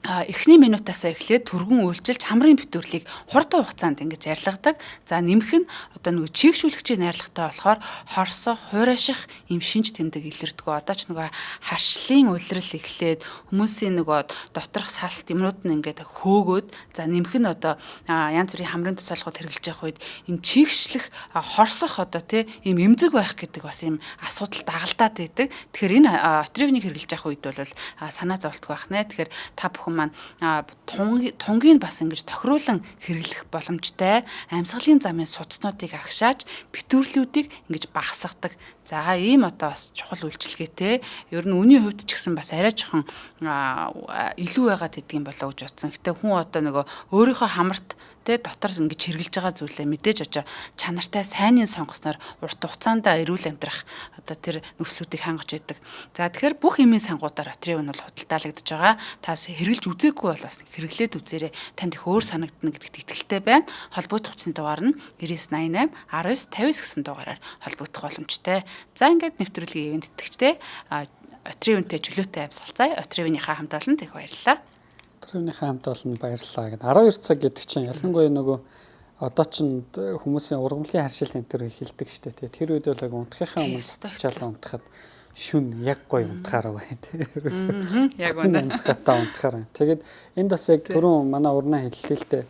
Эхний минутаас эхлээд түргэн үйлчилж хамрын битүүрлийг хурдан хугацаанд ингэж арилгадаг. За нэмэх нь одоо нөгөө чийгшүүлэгчийн найрлагатай болохоор хорсох, хуурайших юм шинж тэмдэг илэрдэг. Одоо ч нөгөө харшлын улирал эхлээд хүмүүсийн нөгөө доторх салст юмнууд нь ингээд хөөгөөд, за нэмэх нь одоо янз бүрийн хамрын тусаалгууд хэрэглэж явах үед энэ чийгшлэх, хорсох одоо тий ийм эмзэг байх гэдэг бас ийм асуудал дагалдаад байдаг. Тэгэхээр энэ Отривнийг хэрэглэж явах үед бол санаа зовлтгүй байх нэ. Тэгэхээр та бүхэн маань тунгийг бас ингэж тохируулан хэрэглэх боломжтой. Амьсгалын замын судснуудыг агшааж битүүрлүүдийг ингэж багасгадаг. За ийм одоо бас чухал үйлчилгээтэй. Ер нь үнийн хувьд ч гэсэн бас арай жоохон илүү байгаад идэх юм болоо гэж бодсон. Гэтэ хүн одоо нөгөө өөрийнхөө хамарт тэ дотор ингэж хэрэглэж байгаа зүйлээ мэдээж очоо чанартай сайныг сонгосноор урт хугацаанд эрүүл амьдрах одоо тэр нөхцлүүдийг хангаж байдаг. За тэгэхээр бүх эмийн сангуудаар Отривн бол худалдаалагдаж байгаа. Таас хэрэглэж үзээгүй бол бас хэрэглээд үзээрэй. Танд их өөр санагдана гэдэгт итгэлтэй байна. Холбогдох хүчний дугаар нь 9988 19 59 гэсэн дугаараар холбогдох боломжтой. За ингээд нэвтрүүлгийн ивээн тэтгэгчтэй Отривнтэй чөлөөтэй амьсгалцай. Отривныхаа хамт олонд их баярлалаа. Отривныхаа хамт олонд баярлалаа гэдэг. 12 цаг гэдэг чинь ялангуяа нөгөө одоо ч хүмүүсийн ургамлын харшил энэ төр хэлдэг штэ тий. Тэр үед бол яг унтахынхаа өмнө цэцэл унтахад шүн яг гоё унтахаар байна тий. Яг үнэ. Амьсгалтай унтахаар байна. Тэгээд энд бас яг түрүүн манай урнаа хэллээ л дээ.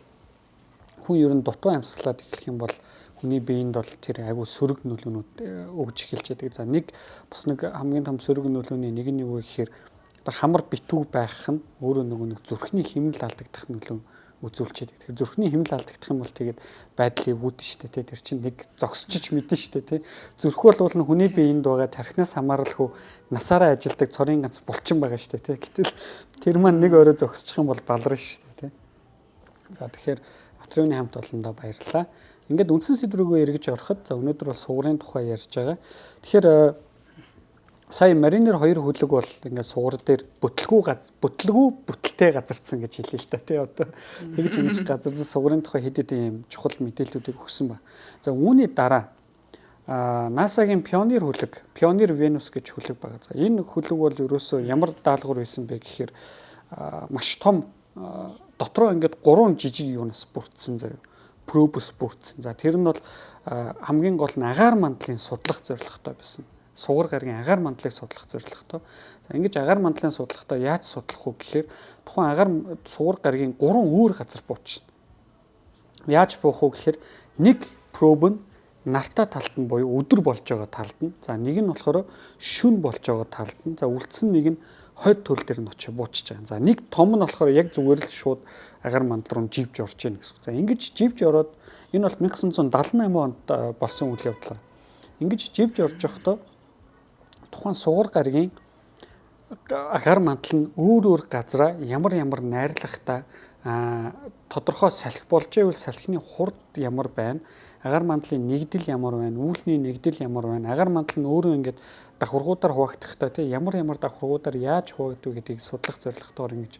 Хүн ер нь дутуу амьсгалаад эхлэх юм бол хүний биеинд бол тэр айгүй сөрөг нөлөөнүүд өгж эхэлж байдаг. За нэг бас нэг хамгийн том сөрөг нөлөөний нэг нь юу вэ гэхээр одоо хамар битүү байх нь өөрөө нөгөө нэг зүрхний хэмнэл алдагдах нөлөө үзүүлж байдаг. Тэгэхээр зүрхний хэмнэл алдагдах юм бол тэгээд байдал эвгүүдэн штэ тий. Тэр чинь нэг зогсчиж мэдэн штэ тий. Зүрх бол нь хүний биеинд байгаа тархинаас хамааралгүй насаараа ажилдаг цорын ганц булчин байгаа штэ тий. Гэтэл тэр маань нэг орой зогсчих юм бол баларна штэ тий. За тэгэхээр Отривны хамт олондоо баярлалаа. Ингээд үндсэн сэдв рүүгээ эргэж ороход за өнөөдөр бол сугарын тухай ярьж байгаа. Тэгэхээр сая Маринер 2 хөлөг бол ингээд сугар дээр бүтлгүй бүтэлтэй газарцсан гэж хэлээ л да тий одоо тэгж ингэж газарсан сугарын тухай хэд хэдэн юм чухал мэдээллүүдийг өгсөн ба. За үүний дараа NASA-гийн Pioneer хөлөг, Pioneer Venus гэж хөлөг байгаа. За энэ хөлөг бол ерөөсөө ямар даалгавар байсан бэ гэхээр маш том дотроо ингээд 3 жижиг юунаас бүрдсэн заяа. Пробус бүрдсэн. За тэр нь бол хамгийн гол нь агаар мандлын судлах зорилготой байсан. Сугар гарагийн агаар мандлыг судлах зорилготой. За ингэж агаар мандлын судлахдаа яаж судлах вэ гэхээр тухайн агаар сугар гарагийн 3 өөр газар буучна. Яаж буух вэ гэхээр нэг проб нь нартай талд нь буюу өдөр болж байгаа талд нь, за нэг нь болохоор шүн болж байгаа талд нь, за үлдсэн нэг нь хойд төл дээр нь очиж буучж байгаа. За нэг том нь болохоор яг зүгээр л шууд агаар мандал руу живж орж ийн гэсэн. За ингэж живж ороод энэ бол 1978 онд болсон үйл явдал. Ингэж живж орж явахдаа тухайн сугар гарагийн агаар мандал нь өөр өөр газараа ямар ямар найрлагатай тодорхой салхи болж байвал салхины хурд ямар байна, агаар мандлын нэгдэл ямар байна, үүлний нэгдэл ямар байна, агаар мандал нь өөрөө ингээд давхаргуудаар хуваагдахтаа тий ямар ямар давхаргуудаар яаж хуваагдав гэдгийг судлах зорилготойгоор ингэж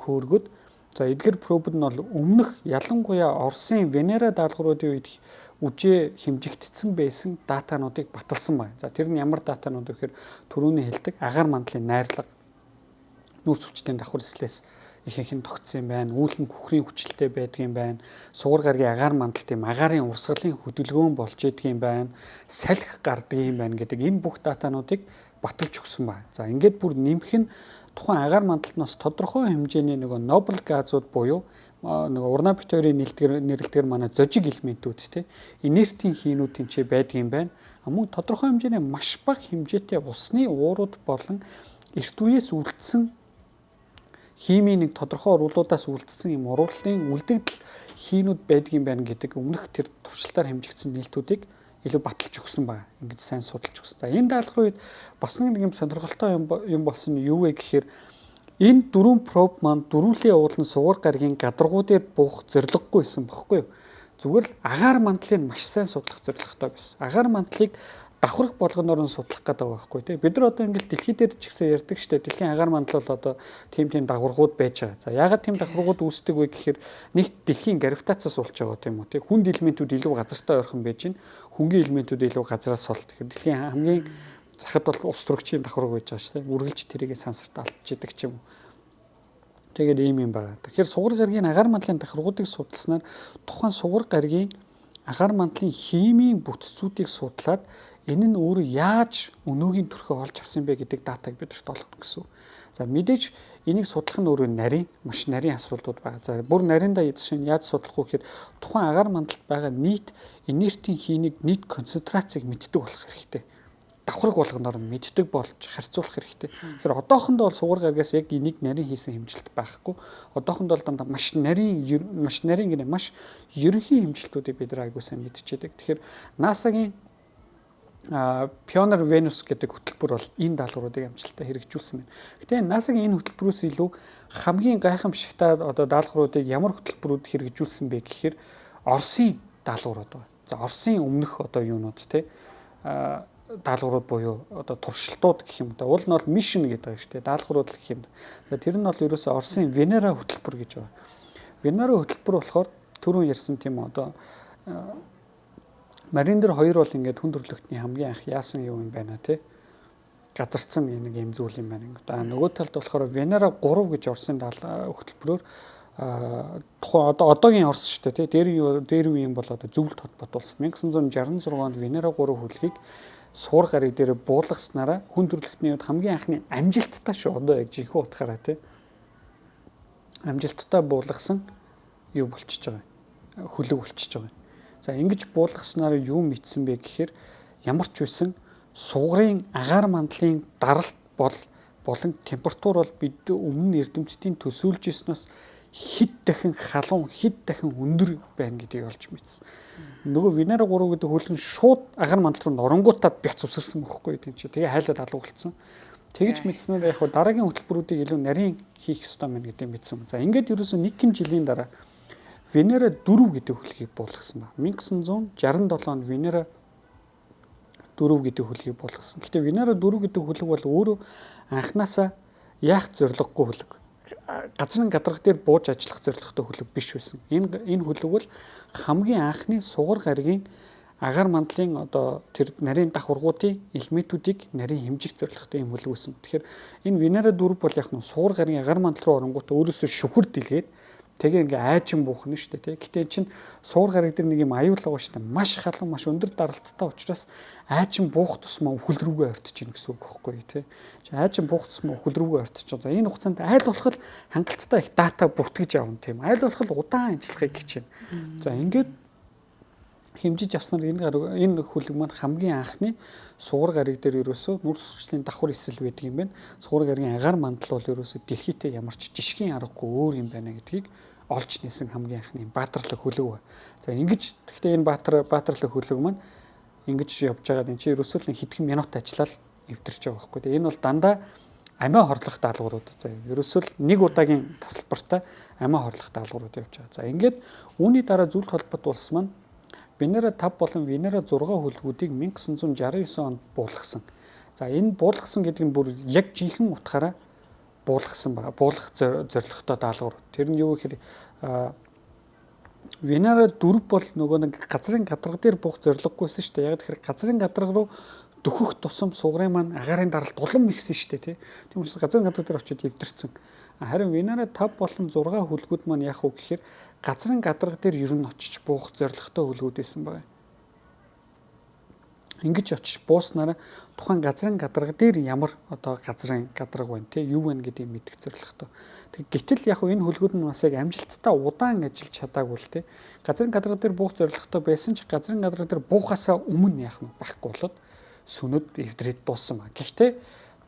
хөөргөд. За эдгээр проб нь бол өмнөх ялангуяа Оросын Венера даалгавруудын үед үжээ хэмжигдсэн байсан датануудыг баталсан байна. За тэр нь ямар датанууд вэ гэхээр түрүүний хэлдэг агаар мандлын найрлага, нүүрс хүчтэй давхар эслээс ихэнх нь тогтсон юм байна. Үүл нь күхрийн хүчлэлтэй байдаг юм байна. Сугар гарагийн агаар мандалт юм агаарын урсгалын хөдөлгөөн болж идэг юм байна. Салхи гардаг юм байна гэдэг энэ бүх датануудыг баталж өгсөн байна. За ингээд бүр нэмэх нь тухайн агаар мандалтнаас тодорхой хэмжээний нөгөө нобел газууд буюу нөгөө урнаа бит хоёрын нэрлэдгээр манай зожиг элементүүд те инертийн хийнүүд тэнцээ байдаг юм байна. Мөн тодорхой хэмжээний маш бага хэмжээтэй усны уурууд болон эрт үеэс үлдсэн химийн нэг тодорхой уруулуудаас үлдсэн юм урууллын үлдэгдэл хийнүүд байдаг юм байна гэдэг өмнөх тэр туршилтаар хэмжигдсэн нээлтүүдийг илүү баталж өгсөн байна. Ингэж сайн судалж өгсөн. За энэ даалгаврын үед бас нэг юм сонирхолтой юм болсон нь юу вэ гэхээр энэ дөрвөн проб маань дөрвөлийн уулын сугар гарагийн гадаргуу дээр буух зорилгогүй байсан бохоггүй юу? Зүгээр л агаар мандлыг маш сайн судлах зорилготой байсан. Агаар мандлыг давхарх болгоноор нь судлах гэдэг байгаа байхгүй тий. Бид нар одоо ингээл дэлхий дээр ч гэсэн ярьдаг штэ. Дэлхийн агаар мандал бол одоо тийм тийм давхаргууд байж байгаа. За яагаад тийм давхаргууд үүсдэг вэ гэхээр нэг дэлхийн гравитациас болж байгаа тийм үү тий. Хүнд элементүүд илүү газартай ойрхон байж байна. Хөнгөн элементүүд илүү газраас сул. Тэгэхээр дэлхийн хамгийн захад бол ус төрөгчийн давхарга байж байгаа штэ. Үргэлж тэрийг сансарт алдчихдаг ч юм уу. Тэгээд ийм юм байна. Тэгэхээр сугар гаригийн агаар мандлын давхаргуудыг судалснаар тухайн сугар гаригийн агаар мандлын химийн бүтцүүдийг судлаад энэ нь өөрөө яаж өнөөгийн төрхөө олж авсан бэ гэдэг датаг бид нарт олгоно гэсэн үг. За мэдээж энийг судлах нь өөрөө нарийн, маш нарийн асуултууд байгаа. За бүр нариндаа жишээ нь яаж судлах вэ гэхээр тухайн агаар мандалд байгаа нийт инертийн химийг, нийт концентрацийг мэддэг болох хэрэгтэй. Давхарг болгоноор нь мэддэг болж харьцуулах хэрэгтэй. Тэгэхээр одоохондоо бол сугар гаригаас яг энийг нарийн хийсэн хэмжилт байхгүй. Одоохондоо бол дандаа маш нарийн гэнэ маш ерөнхий хэмжилтүүдийг бид нар аягүй сайн мэдчихэдэг. Тэгэхээр NASA-гийн Pioneer Venus гэдэг хөтөлбөр бол энэ даалгавруудыг амжилттай хэрэгжүүлсэн байна. Гэтэ NASA-гийн энэ хөтөлбөрөөс илүү хамгийн гайхамшигтай одоо даалгавруудыг ямар хөтөлбөрүүд хэрэгжүүлсэн бэ гэхээр Оросын даалгаврууд байна. За Оросын өмнөх одоо юунууд те даалгаврууд буюу одоо туршилтууд гэх юм да. Уул нь бол mission гэдэг байгаа шүү дээ. Даалгаврууд гэх юм. За тэр нь бол ерөөсөө Оросын Венера хөтөлбөр гэж байна. Венера хөтөлбөр болохоор түрүүн ярьсан тийм одоо Маринер 2 бол ингээд хүн төрөлхтний хамгийн анх яасан юу юм байна те. Газарцсан нэг юм зүйл юм байна. А нөгөө талд болохоор Венера 3 гэж Оросын хөтөлбөрөөр тухайн одоо одоогийн Орос шүү дээ те. Дээр үеийн бол одоо зөвлөлт холбоот улс 1966 онд Венера 3 хөлгийг суур гариг дээр буулгаснараа хүн төрөлхтний хувьд хамгийн анхны амжилттай шүү одоо яг жинхэнэ утгаараа те. Амжилттай буулгасан юу болчихж байгаа юм. Хөлөг болчихж байгаа юм. За ингэж буулгаснаар юу мэдсэн бэ гэхээр ямар ч үсэн сугарын агаар мандлын даралт болон температур бол бид өмнө эрдэмтдийн төсөөлж ирснээс хэд дахин халуун, хэд дахин өндөр байна гэдгийг олж мэдсэн. Нөгөө Венера 3 гэдэг хөлөг нь шууд агаар мандал руу норонгуутаа бяц үсэрсэн бөхгүй тийм чи. Тэгээ хайлаад алга болцсон. Тэгж мэдснээр яг хөө дараагийн хөтөлбөрүүдийг илүү нарийн хийх ёстой мэн гэдгийг мэдсэн. За ингээд ерөөсөө нэг хэм жилийн дараа Венера 4 гэдэг хөлгийг буулгасан ба. 1967 онд Венера 4 гэдэг хөлгийг буулгасан. Гэтэ Венера 4 гэдэг хөлөг бол өөрөө анханасаа яах зорилгогүй хөлөг. Газрын гадрах дээр бууж ажиллах зорилготой хөлөг биш байсан. Энэ хөлөг бол хамгийн анхны сугар гаригийн агаар мандлын одоо тэр нарийн давхаргуудын элементүүдийг нарийн хэмжих зорилготой юм хөлөг байсан. Тэгэхээр энэ Венера 4 бол яг нь сугар гаригийн агаар мандал руу оронгуутаа өөрөөсөө шүхэр дэлгээд тэгээ ингээ айжин буух нь шүү дээ тий. Гэтэ эн чинь суур гариг дээр нэг юм аюул байгаа шүү дээ. Маш халуун, маш өндөр даралттай учраас айжин буух тусмаа үхэл рүүгээ ортож ийн гэсэн үг байхгүй тий. Чи айжин буух тусмаа үхэл рүүгээ ортож байгаа. За энэ хугацаанд айл болох хангалттай их дата бүртгэж явна тийм. Айл болох удаан ажиллахыг хичээнэ. За ингээд хэмжиж авснаар энэ хөлөг маань хамгийн анхны сугар гариг дээр ерөөсөө нүрс хүчлийн давхар эсэл байдаг юм байна. Сугар гаригийн агаар мандал бол ерөөсөө дэлхийдээ ямар ч жишгийн аргагүй өөр юм байна гэдгийг олж нээсэн хамгийн анхны баатарлаг хөлөг ба. За ингэж гэхдээ энэ баатарлаг хөлөг маань ингэж явж байгаа энэ чинь ерөөсөө л хэдхэн минут ажиллаад эвдэрч байгаа байхгүй. Тэгээ энэ бол дандаа амиа хорлох даалгаврууд заяа. Ерөөсөө л нэг удаагийн тасалбартай амиа хорлох даалгаврууд явж байгаа. За ингээд үүний дараа зөвлөлт холбоот улс маань Венера 5 болон Венера 6 хөлгүүдийг 1969 онд буулгасан. За энэ буулгасан гэдэг нь бүр яг жинхэнэ утгаараа буулгасан байгаа. Буулгах зорилготой даалгавар. Тэр нь юу гэхээр Венера 4 бол нөгөө нэг газрын гадарга дээр буух зорилгогүй байсан шүү дээ. Яг тэгэхээр газрын гадарга руу дөхөх тусам сугарын маань агарын даралт улам ихсэн шүү дээ, тий. Тийм учраас газрын гадарга дээр очиод эвдэрсэн. Харин Венера 5 болон 6 хөлгүүд маань яах вэ гэхээр газрын гадарга дээр ер нь очиж буух зорилготой хөлгүүд байсан байна. Ингэж очиж бууснараа тухайн газрын гадарга дээр ямар одоо газрын гадарга байна те юу байна гэдгийг мэдэх зорилготой. Тэг гэтэл яг энэ хөлгүүд нь бас яг амжилттай удаан ажиллаж чадаагүй л те. Газрын гадарга дээр буух зорилготой байсан ч газрын гадарга дээр буухасаа өмнө яах нь байхгүй болоод сүнэд эвдрээд дууссан ба. Гэхдээ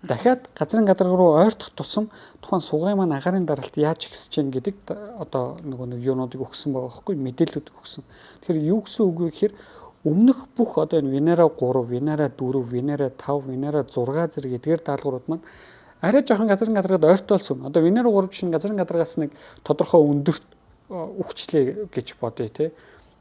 дахиад газрын гадарга руу ойртох тусам тухайн сугарын маань агарын даралт яаж ихсэж гин гэдэг одоо нөгөө нэг юунуудыг өгсөн байгаа байхгүй мэдээллүүдийг өгсөн. Тэгэхээр юу гэсэн үг вэ гэхээр өмнөх бүх одоо энэ Венера 3, Венера 4, Венера 5, Венера 6 зэрэг эдгээр даалгаврууд маань арай жоохон газрын гадаргад ойртоолсон. Одоо Венера 3 чинь газрын гадаргаас нэг тодорхой өндөрт үхчлээ гэж бодъё те.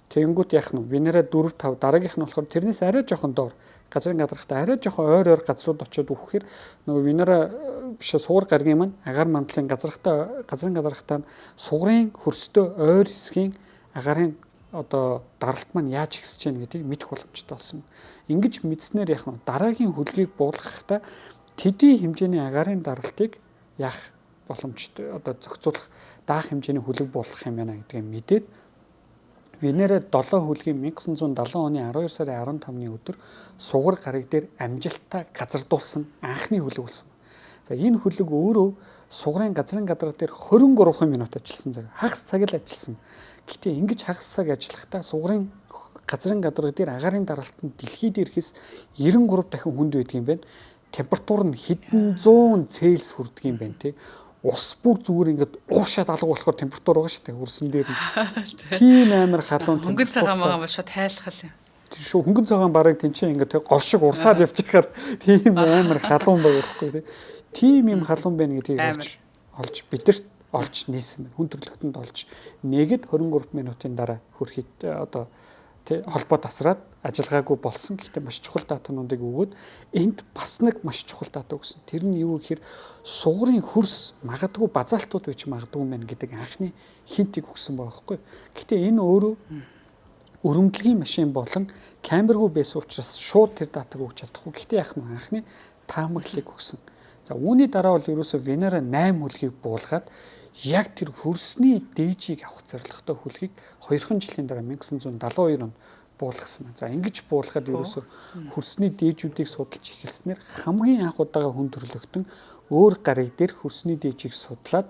Тэгэнгүүт яах нь Венера 4, 5 дараагийнх нь болохоор тэрнээс арай жоохон доор газрын гадаргатай арай жоохон ойр ойр газрууд очиод үхэхээр нөгөө Венера биш суур гаригийн маань агаар мандлын газархтай газрын гадаргатай сугарын хөрстөө ойр хэсгийн агарын одоо даралт маань яаж ихсэж гэнэ гэдгийг мэдэх боломжтой болсон. Ингэж мэдснээр яах нь дараагийн хөлгийг буулгахдаа төдий хэмжээний агарын даралтыг яах боломжтой одоо зохицуулах даах хэмжээний хөлөг буулгах юм байна гэдгийг мэдээд Венера 7 хөлгийн 1970 оны 12 сарын 15-ны өдөр сугар гариг дээр амжилттай газардуулсан анхны хөлөг болсон. За энэ хөлөг өөрөө сугарын газрын гадраг дээр 23 минут ажилласан цаг. Хагас цаг л ажилласан. Гэтэ ингэж хагас цаг ажиллахдаа сугарын газрын гадраг дээр агаарын даралт нь дэлхийд ирэхээс 93 дахин хүнд байдаг юм байна. Температур нь хэдэн зуун Цельс хүрдэг юм байна те. Ус бүр зүгээр ингээд уушаад алга болохоор температур байгаа шүү дээ хөрсөн дээр нь. Тийм амар халуун температур. Хөнгөн цагаан байгаа ба шууд тайлах юм. Шүү хөнгөн цагаан барыг тэнцээ ингээд гол шиг урсаад явчихаар тийм амар халуун байгаа байхгүй те. Тийм юм халуун байна гэдгийг олж бидэрт олж нээсэн байна. Хүн төрөлхтөнд олж нээгээд 23 минутын дараа хөрхид одоо тэ холбоо тасраад ажиллагаагүй болсон. Гэхдээ маш чухал датануудыг өгөөд энд бас нэг маш чухал дата өгсөн. Тэр нь юу гэхээр сугарын хөрс магадгүй базалтууд байж магадгүй мэн гэдэг анхны хинтийг өгсөн байгаа байхгүй. Гэхдээ энэ өөрөө өрөмдлөгийн машин болон камергүй байсан учраас шууд тэр датаг өгч чадахгүй. Гэхдээ яах нь анхны таамаглалыг өгсөн. За үүний дараа бол ерөөсө Венера 8 хүлгийг буулгаад яг тэр хөрсний дээжийг авах зорилготой хүлгийг 2 жилийн дараа 1972 онд буулгасан байна. За ингэж буулгахад ерөөсө хөрсний дээжүүдийг судалж эхэлснээр хамгийн анх удаага хүн төрөлхтөн өөр гариг дээр хөрсний дээжийг судлаад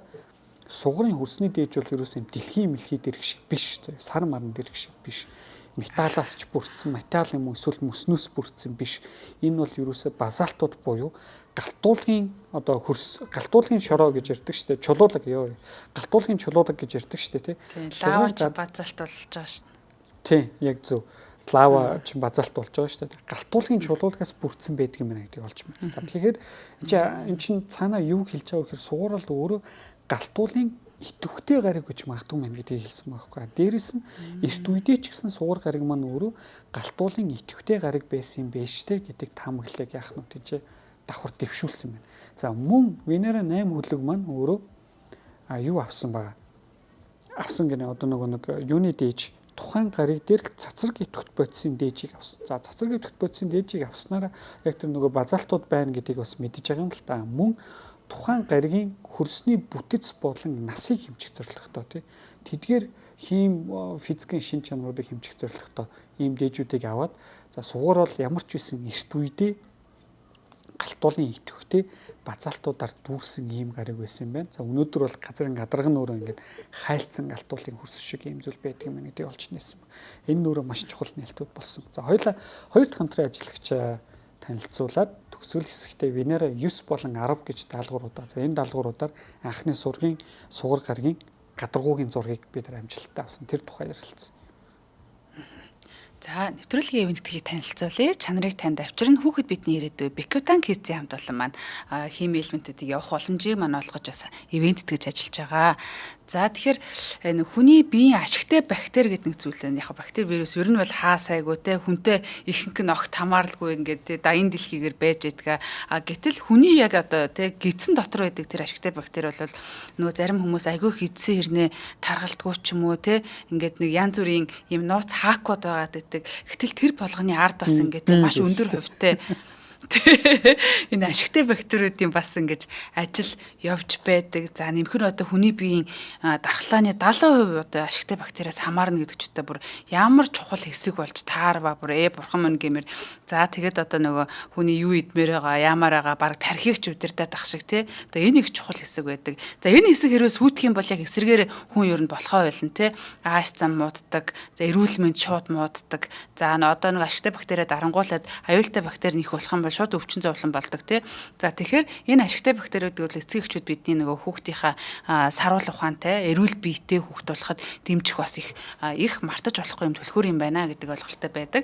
сугарын хөрсний дээж бол ерөөсөө юм дэлхийн мэлхий дээрх шиг биш. Сар маран дээрх шиг биш. Металлаас ч бүрдсэн, металл юм уу эсвэл мөснөөс бүрдсэн биш. Энэ бол ерөөсөө базалтууд буюу галтуулгын одоо хөрс галтуулгын шороо гэж ярьдаг штэ, чулуулаг ёо. Галтуулгын чулуулаг гэж ярьдаг штэ тий. Лава ч базалт болж байгаа штэ. Тий, яг зөв. Лава ч базалт болж байгаа штэ. Галтуулгын чулуулагаас бүрдсэн байдаг юм байна гэдгийг олж мэдсэн. За тэгэхээр энэ чинь цаанаа юу хэлж байгаа вэ гэхээр суурал өөрөө галтуулын идэвхтэй гариг гэж магадгүй мэн гэдгийг хэлсэн байхгүй. Дээрээс нь эрт үедээ ч гэсэн суур гариг маань өөрөө галтуулын идэвхтэй гариг байсан юм байна штэ гэдэг таамаглалыг яах нь тийч давхар дэвшүүлсэн байна. За мөн Венера 8 хөлөг маань өөрөө юу авсан байгаа. Авсан гэнэ одоо нөгөө нэг юуны дээж тухайн гариг дээрх цацраг идэвхт бодисын дээжийг авсан. За цацраг идэвхт бодисын дээжийг авснараа яг тэр нөгөө базалтууд байна гэдгийг бас мэдэж байгаа юм л та. Мөн тухайн гаригийн хөрсний бүтэц болон насыг хэмжих зорилготой тий. Тэдгээр хийм физикийн шин чанаруудыг хэмжих зорилготой ийм дээжүүдийг аваад за сугаар бол ямар ч үсэн эрт үедээ галтуулын идэвхтэй базалтуудаар дүүрсэн ийм гариг байсан юм байна. За өнөөдөр бол газрын гадарга нь өөрөө ингээд хайлтсан галтуулын хөрс шиг ийм зүйл байдаг юм гэдгийг олж нээсэн. Энэ нөрөө маш чухал нээлтүүд болсон. За хоёулаа хоёр дахь хамтран ажиллагч танилцуулаад төгсгөл хэсэгтээ Венера 9 болон 10 гэж даалгавруудаа. За энэ даалгавруудаар анхны сургийн сугар гаригийн гадаргуугийн зургийг бид нар амжилттай авсан. Тэр тухай ярилцсан. За нэвтрүүлгийн ивент гэдгийг танилцуулъя. Чанарыг танд авчирна. Хүүхэд бидний ирээдүй Бекутан Kids-ийн хамт олон маань хими элементүүдийг явах боломжийг маань олгож бас ивент гэж ажиллаж байгаа. За тэгэхээр энэ хүний биеийн ашигтай бактери гэдэг нэг зүйл байна. Яг бактери вирус ер нь бол хаа сайгүй те хүнтэй ихэнх нь огт хамааралгүй ингээд те даян дэлхийгээр байж байдаг. А гэтэл хүний яг одоо те гидсэн дотор байдаг тэр ашигтай бактери бол нөгөө зарим хүмүүс айгүй хидсэн хэрнээ таргалдгүй ч юм уу те ингээд нэг янз бүрийн юм нууц хаакууд байгаа гэдэг. Гэтэл тэр болгоны ард бас ингээд маш өндөр хувьтай энэ ашигтай бактериудын бас ингэж ажил явж байдаг. За нэмэх нь одоо хүний биеийн дархлааны 70% одоо ашигтай бактериас хамаарна гэдэг ч одоо бүр ямар чухал хэсэг болж таарва бүр бурхан мөн гэмээр. За тэгээд одоо нөгөө хүний юу идмээр байгаа, яамаар байгаа баг тархийг ч удирдах ах шиг тий. Одоо энэ их чухал хэсэг байдаг. За энэ хэсэг хэрвээ сүйтгэх юм бол яг эсрэгээр хүн ер нь болохоо байлна тий. Ааш зам мууддаг, за эрүүл мэнд шууд мууддаг. За одоо нэг ашигтай бактериа дарангуулад аюултай бактери нэх болох юм бол шууд өвчин зовлон болдог тий. За тэгэхээр энэ ашигтай бактериуд бол эцэг эхчүүд бидний нөгөө хүүхдийнхаа саруул ухаантай, эрүүл биетэй хүүхд болоход дэмжих бас их мартаж болохгүй юм түлхүүр юм байна гэдэг ойлголттой байдаг.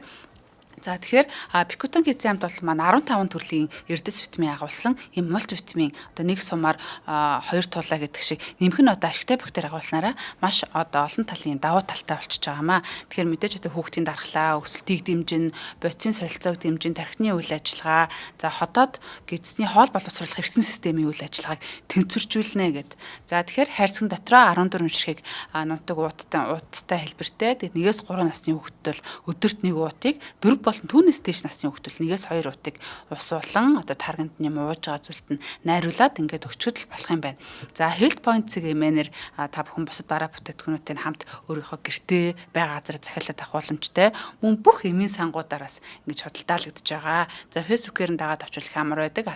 За тэгэхээр Бикутан Кицийн хамт бол маань 15 төрлийн эрдэс витамин агуулсан ийм мультивитамин одоо нэг сумаар хоёр тулаа гэдэг шиг нэмэх нь одоо ашигтай бактери агуулснараа маш одоо олон талын давуу талтай болчихж байгаамаа. Тэгэхээр мэдээж одоо хүүхдийн дархлаа, өсөлтийг дэмжин, бодисын солилцоог дэмжин, тархины үйл ажиллагаа, за ходоод гэдэсний хоол боловсруулах хэрэгцсэн системийн үйл ажиллагааг тэнцвэржүүлнэ гэд. За тэгэхээр хайрцаган дотроо 14 ширхэг нунтаг ууттай хэлбэртэй. Тэгээд 1-3 насны хүүхдэд бол өдөрт нэг уутыг 4 болон түүнээс дээш насны хүүхдүүд 1-2 уутыг усуулан одоо тарганд нь юм ууж байгаа зүйлд нь найруулад ингээд өгчөд л болох юм байна. За Health Point цэг мн-ээр та бүхэн бусад бараа бүтээгдэхүүнүүдтэй хамт өөрийнхөө гэртээ байгаа газар захиалаад авах боломжтой. Мөн бүх эмийн сангуудаар бас ингэж худалдаалагдж байгаа. За Facebook-ээр нь дагаад авчвал амар байдаг.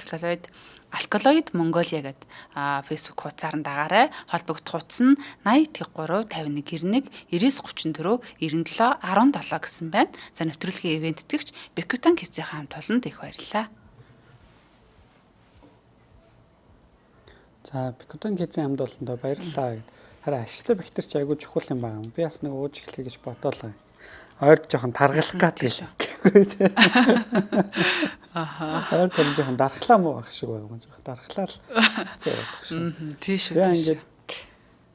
Алкалоид Монголиа гэдэг Facebook хуудасаар нь дагаарай. Холбогдох хуудас нь 80 3 51 91 99 34 97 17 гэсэн байна. За нэвтрүүлгийн ивээн тэтгэгч Бекутан Кицийн хамт олонд их баярлалаа. За Бекутан Кицийн хамт олондоо баярлалаа. Харин ашигтай бактерич айгүй чухал юм байна. Би бас нэг ууж эхлэе гэж бодоолаа. Ойр жоохон таргалах гад гэж. Аха. Ойр тэр жоохон дархлаа муу байх шиг байна. Жоохон дархлаа л хэцүү байх шиг. Тийм шүү. За ингээд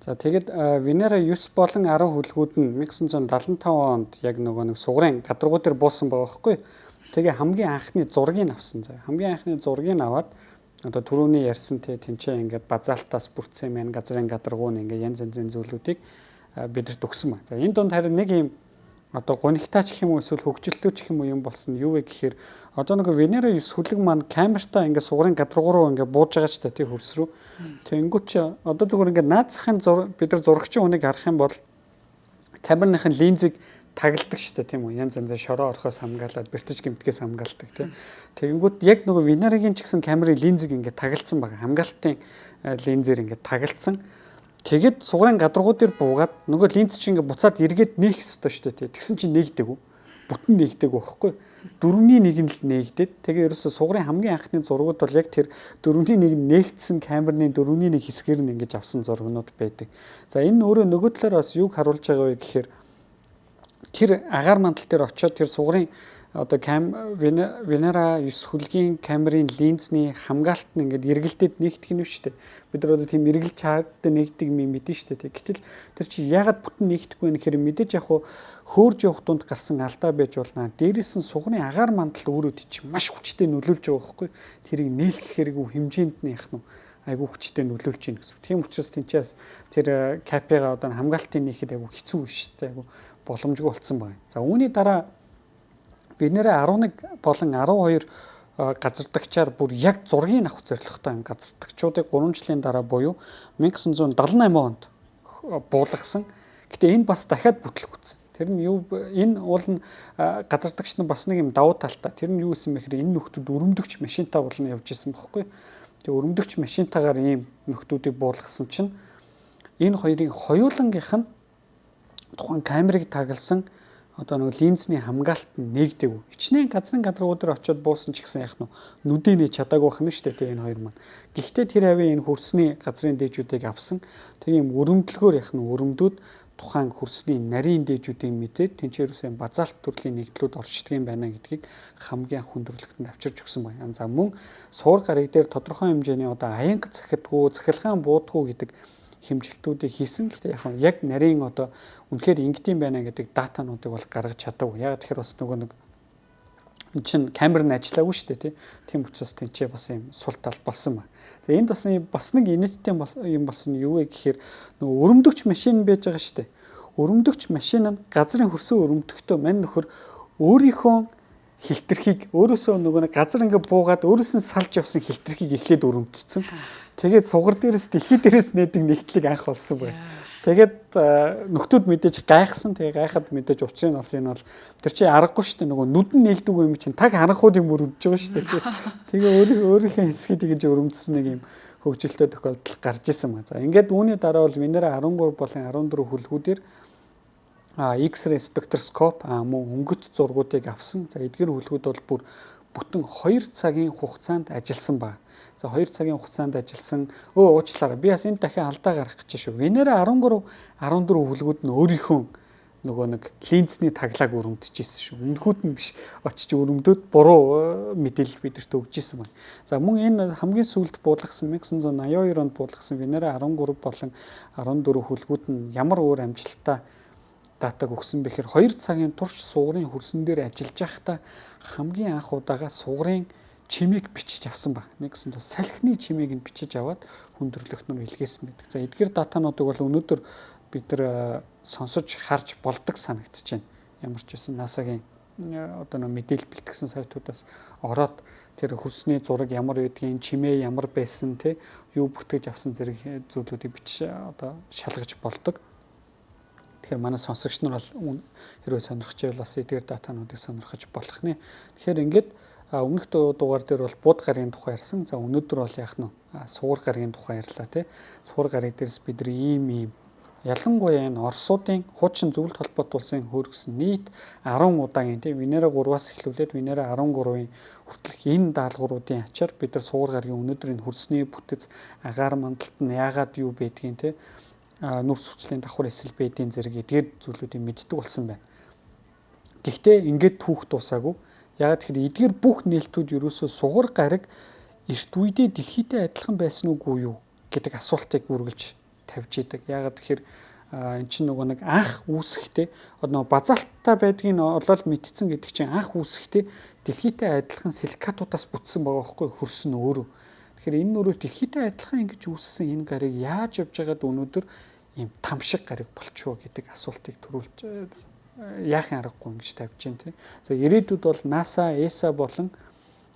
за тэгэд Венера 9 болон 10 хүлгүүд нь 1975 онд яг нөгөө нэг сугрын гадаргуу дээр буусан байгаа байхгүй. Тэгээ хамгийн анхны зургийг авсан заа. Хамгийн анхны зургийг аваад одоо түрүүний ярьсан те тэнцээ ингээд базалтаас бүрдсэн мэн газрын гадаргуу нь ингээд янз янзын зүйлүүдийг бидэрт өгсөн ба. За энэ дунд харин нэг юм одоо гунигтай ч гэх юм уу эсвэл хөгжилтэй ч гэх юм уу юм болсон нь юу вэ гэхээр одоо нэг Венера 9 хүлэг маань камертаа ингээд сугрын гадаргуу руу ингээд бууж байгаа ч та тий хөрс рүү. Тэнгүүт чи одоо зүгээр ингээд наад захын бид нар зурагчийн хүнийг харах юм бол камерныхын линзийг тагалдаг шүү дээ тийм үү, янз янзын шороо орохоос хамгаалаад бэртэж гэмтгэхээс хамгаалдаг тий. Тэгэнгүүт яг нөгөө Венерагийн ч гэсэн камерын линзийг ингээд тагалцсан байгаа. Хамгаалтын линзээр ингээд тагалцсан. Тэгээд сугрын гадаргуу дээр буугаад нөгөө линз чинь ингээд буцаад эргээд нээх ёстой шүү дээ тий. Тэгсэн чинь нээгдээгүй. Бүтэн нээгдээгүй байхгүй. 4-ний 1 нь л нээгдээд тэгээ ерөөсө сугрын хамгийн анхны зургууд бол яг тэр 4-ний 1 нээгдсэн камерны 4-ний 1 хэсгээр нь ингэж авсан зургнууд байдаг. За энэ өөрөө нөгөө талаар бас юг харуулж байгаа вэ гэхээр тэр агаар мандал дээр очиод тэр сугрын одоо Венера 9 хүлгийн камерын линзний хамгаалалт нь ингээд эргэлдээд нээгдэх нь шүү дээ. Бид нар одоо тийм эргэлж чаадтай нээгдэг юм мэдэн шүү дээ. Гэтэл тэр чи яагаад бүтэн нээгдэхгүй вэ гэхээр мэдээж яг хөөрж явах дунд гарсан алдаа байж болно. Дээрээс нь сугны агаар мандал өөрөө чи маш хүчтэй нөлөөлж байгаа байхгүй. Тэрийг нийлэх хэрэггүй хэмжээнд нь яах нь айгүй хүчтэй нөлөөлж гин гэсэн. Тийм учраас тэнцээс тэр капига одоо хамгаалтын нээхэд айгүй хэцүү шүү дээ. Айгүй боломжгүй болцсон байна. За үүний дараа Венера 11 болон 12 газардагчаар бүр яг зургийг авах зорилготой юм газардагчуудыг 3 жилийн дараа буюу 1978 онд буулгасан. Гэтэ энэ бас дахиад бүтлгүүцсэн. Тэр нь юу энэ уул нь газардагч нь бас нэг юм давуу талтай. Тэр нь юу гэсэн бэ гэхээр энэ нөхдүүд өрөмдөгч машинтаа болно явж исэн бохоггүй. Тэгээ өрөмдөгч машинтаагаар ийм нөхдүүдийг буулгасан чинь энэ хоёрын хоёулангийнх нь тухайн камерыг тагалсан одоо нөгөө линзний хамгаалалт нь нээгдээгүй. Хичнээн газрын гадаргуу дээр очиод буусан ч гэсэн яах нь нүдээ нээж чадаагүй байх нь шүү дээ тий энэ хоёр маань. Гэхдээ тэр хавийн энэ хөрсний газрын дээжүүдийг авсан. Тэгээ юм өрөмдлөгөөр яах нь өрөмдүүд тухайн хөрсний нарийн дээжүүдийг мэдээд тэнцээрээс юм базалт төрлийн нэгдлүүд орчдөг юм байна гэдгийг хамгийн анх хүндрэлтэнд авчирч өгсөн байна. За мөн суур гариг дээр тодорхой хэмжээний одоо аянга цахидгүй, цахилгаан буудгүй гэдэг хэмжилтүүдийг хийсэн. Гэхдээ яг яг нарийн одоо үнэхээр ингэдэм байна гэдэг датануудыг бол гаргаж чадаагүй. Яг тэгэхээр бас нөгөө нэг эн чинь камер нь ажиллаагүй шүү дээ тий. Тийм учраас тэнцээ бас юм сул тал болсон байна. За энд бас нэг инээдтэй юм болсон нь юу вэ гэхээр нөгөө өрөмдөгч машин байж байгаа шүү дээ. Өрөмдөгч машин нь газрын хөрсөө өрөмдөхдөө мань нөхөр өөрийнхөө хилтерхийг өөрөөсөө нөгөө нэг газар ингээ буугаад өөрөөс нь салж явсан хилтерхийг эхлээд өрөмдсөн. Тэгээд сугар дээрээс дэлхий дээрээс нээдэг нэгтлийг анх олсон байна. Тэгээд нөхдүүд мэдээж гайхсан. Тэгээ гайхад мэдээж учрыг нь олсон. Энэ бол тэр чи аргагүй шүү дээ. Нөгөө нүд нь нэгдэг юм чинь таг харанхууд юм өрөмдөж байгаа шүү дээ. Тэгээ өөрийнхөө хэсгийг тэгж өрөмдсөн нэг юм хөгжилтэй тохиолдол гарч исэн ба. За ингээд үүний дараа бол Венера 13 болон 14 хүлгүүдээр X-ray спектроскоп мөн өнгөт зургуудыг авсан. За эдгээр хүлгүүд бол бүр бүтэн 2 цагийн хугацаанд ажилласан ба. За 2 цагийн хугацаанд ажилласан. Уучлаарай. Би бас энэ дахин алдаа гаргах гэж шүү. Венера 13 14 хүлгүүд нь өөрийнхөө нөгөө нэг линзний таглааг өрөмдөж исэн шүү. Өмнөхүүд нь биш очиж өрөмдөөд буруу мэдээлэл бидэрт өгч исэн байна. За мөн энэ хамгийн сүүлд буулгасан 1982 онд буулгасан Венера 13 болон 14 хүлгүүд нь ямар өөр амжилттай датаг өгсөн бэхэр 2 цагийн турш сугрын хөрсөн дээр ажиллаж байхдаа хамгийн анх удаага сугрын чимээг бичиж авсан баг. Нэгсэн тул салхины чимээг нь бичиж аваад хүндрэлт нь илгээсэн байдаг. За эдгээр датануудыг бол өнөөдөр бид нар сонсож харж болдог санагдаж байна. Ямар ч байсан NASA-гийн одоо нэг мэдээлэл бэлтгэсэн сайтуудаас ороод тэр хөрсний зураг ямар байдгийг, чимээ ямар байсан, тий, юу бүтгэж авсан зэрэг зүйлүүдийг бич одоо шалгаж болдог. Тэгэхээр манай сонсогч нар бол хэрвээ сонирхож байвал бас эдгээр датануудыг сонирхож болох нэ. Тэгэхээр ингээд өмнөх дугаар дээр бол буд гарагийн тухай ярьсан. За, өнөөдөр бол яах нь сугар гарагийн тухай ярьлаа, тий. Сугар гариг дээрс бид нар ийм ялангуяа энэ Оросуудын хуучин зөвлөлт холбоот улсын хөөргсөн нийт 10 удаагийн, тийм, Венера 3-аас эхлүүлээд Венера 13-ын хүртэлх энэ даалгавруудын ачаар бид нар сугар гарагийн өнөөдрийн хөрсний бүтэц, агаар мандалт нь яагаад юу байдгийг, тийм, нүрс хүчлийн давхар эсэл байдгийн зэрэг эдгээр зүйлүүдийг мэддэг болсон байна. Гэхдээ ингээд түүх дуусаагүй. Яагаад тэгэхээр эдгээр бүх нээлтүүд ерөөсөө сугар гариг эрт үедээ дэлхийдээ адилхан байсан уугүй юу гэдэг асуултыг үргэлж тавьж идэг. Яагаад тэгэхээр эн чинь нөгөө нэг анх үүсэхдээ одоо нөгөө базалттай байдгийг нь олоод мэдсэн гэдэг чинь анх үүсэхдээ дэлхийтэй адилхан силикатуудаас бүтсэн байгаа байхгүй, хөрс нь өөрөө. Тэгэхээр энэ нөрөө дэлхийтэй адилхан ингэж үүссэн энэ гариг яаж явж байгаад өнөөдөр ийм там шиг гариг болчихоо гэдэг асуултыг төрүүлж яахын аргагүй ингэж тавьж байна, тийм. За, ирээдүйд бол NASA, ESA болон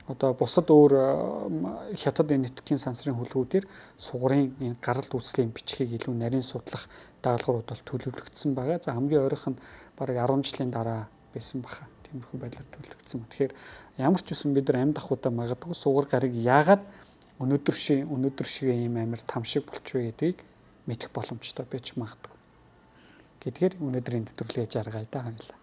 одоо бусад өөр хятад энэтхэгийн сансрын хүлгүүдээр сугарын энэ гарал үүслийн бичгийг илүү нарийн судлах даалгаврууд бол төлөвлөгдсөн байгаа. За, хамгийн ойрох нь бараг 10 жилийн дараа байсан баха. Тиймэрхүү байдлаар төлөвлөгдсөн. Тэгэхээр ямар ч үсэн бид нар амьд ахуйдаа магадгүй сугар гариг яагаад өнөөдөр шиг ийм амар там шиг болчихвэ гэдгийг мэдэх боломжтой байж магадгүй. Гэдгээр өнөөдрийн нэвтрүүлгээ жаргая да, хоёлаа.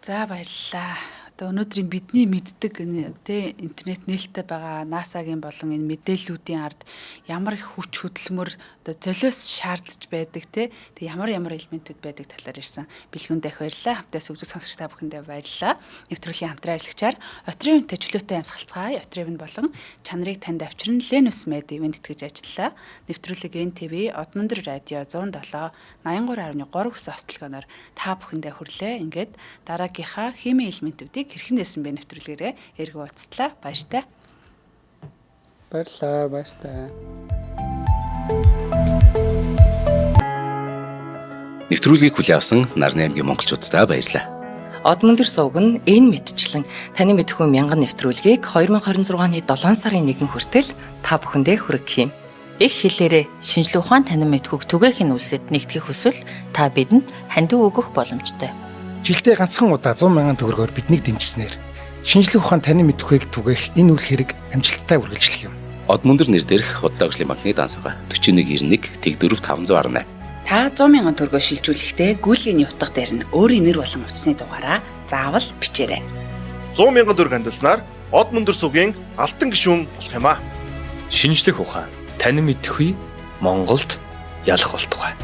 За, баярлалаа. Одоо өнөөдрийн бидний мэддэг тэ интернет нээлттэй байгаа NASA-гийн болон энэ мэдээллүүдийн ард ямар их хүч хөдөлмөр, одоо золиос шаардж байдаг, тэ тэг ямар ямар элементүүд байдаг талаар ирсэн. Бэлгүүн дэх баярлалаа. Хамтаас үзэг сонсогч та бүхэндээ баярлалаа. Нэвтрүүлгийн хамтран ажиллагчаар Отревентэй чөлөөтэй амьсгалцгаая. Отревен болон чанарыг танд авчирн Ленус Мед ивент тэтгэж ажиллалаа. Нэвтрүүлэг НТВ Одмөндөр радио 107 83.3 гэсэн ослогоноор та бүхэндээ хүрлээ. Ингээд дараагийнхаа химийн элементүүдийг хэрхэн нээсэн бэ нэвтрүүлгээрээ эргэн уулзтлаа. Баяртай. Баярлалаа, баяртай. Нэвтрүүлгийг хүлээн авсан Нарны аймгийн монголчууддаа баярлалаа. Одмөндөр сувг нь энэ мэтчлэн таны мэдхүү мянган нэвтрүүлгийг 2026 оны 7 сарын 1 хүртэл та бүхэндээ хүргэх юм. Их хэлээрээ шинжлэх ухаан танин мэдхүйг түгээхийн үлсэд нэгтгэх хүсвэл та бидэнд хандив өгөх боломжтой. Жилдээ ганцхан удаа 100 мянган төгрөгөөр биднийг дэмжсэнээр шинжлэх ухаан танин мэдхүйг түгээх энэ үйл хэрэг амжилттай үргэлжлэх юм. Одмөндөр нэр дээрх Худалдаа хөгжлийн банкны данс байгаа. 4191 Тэг4 518. Та 100 мянган төгрөгөөр шилжүүлэхдээ гүйлгээний утга дээр нь өөрийн нэр болон утасны дугаараа заавал бичээрэй. 100 мянган төгрөг хандилснаар Одмөндөр сугийн алтан гишүүн болох юм аа. Шинжлэх ухаан танин мэдхүй Монголд ялах болтугай.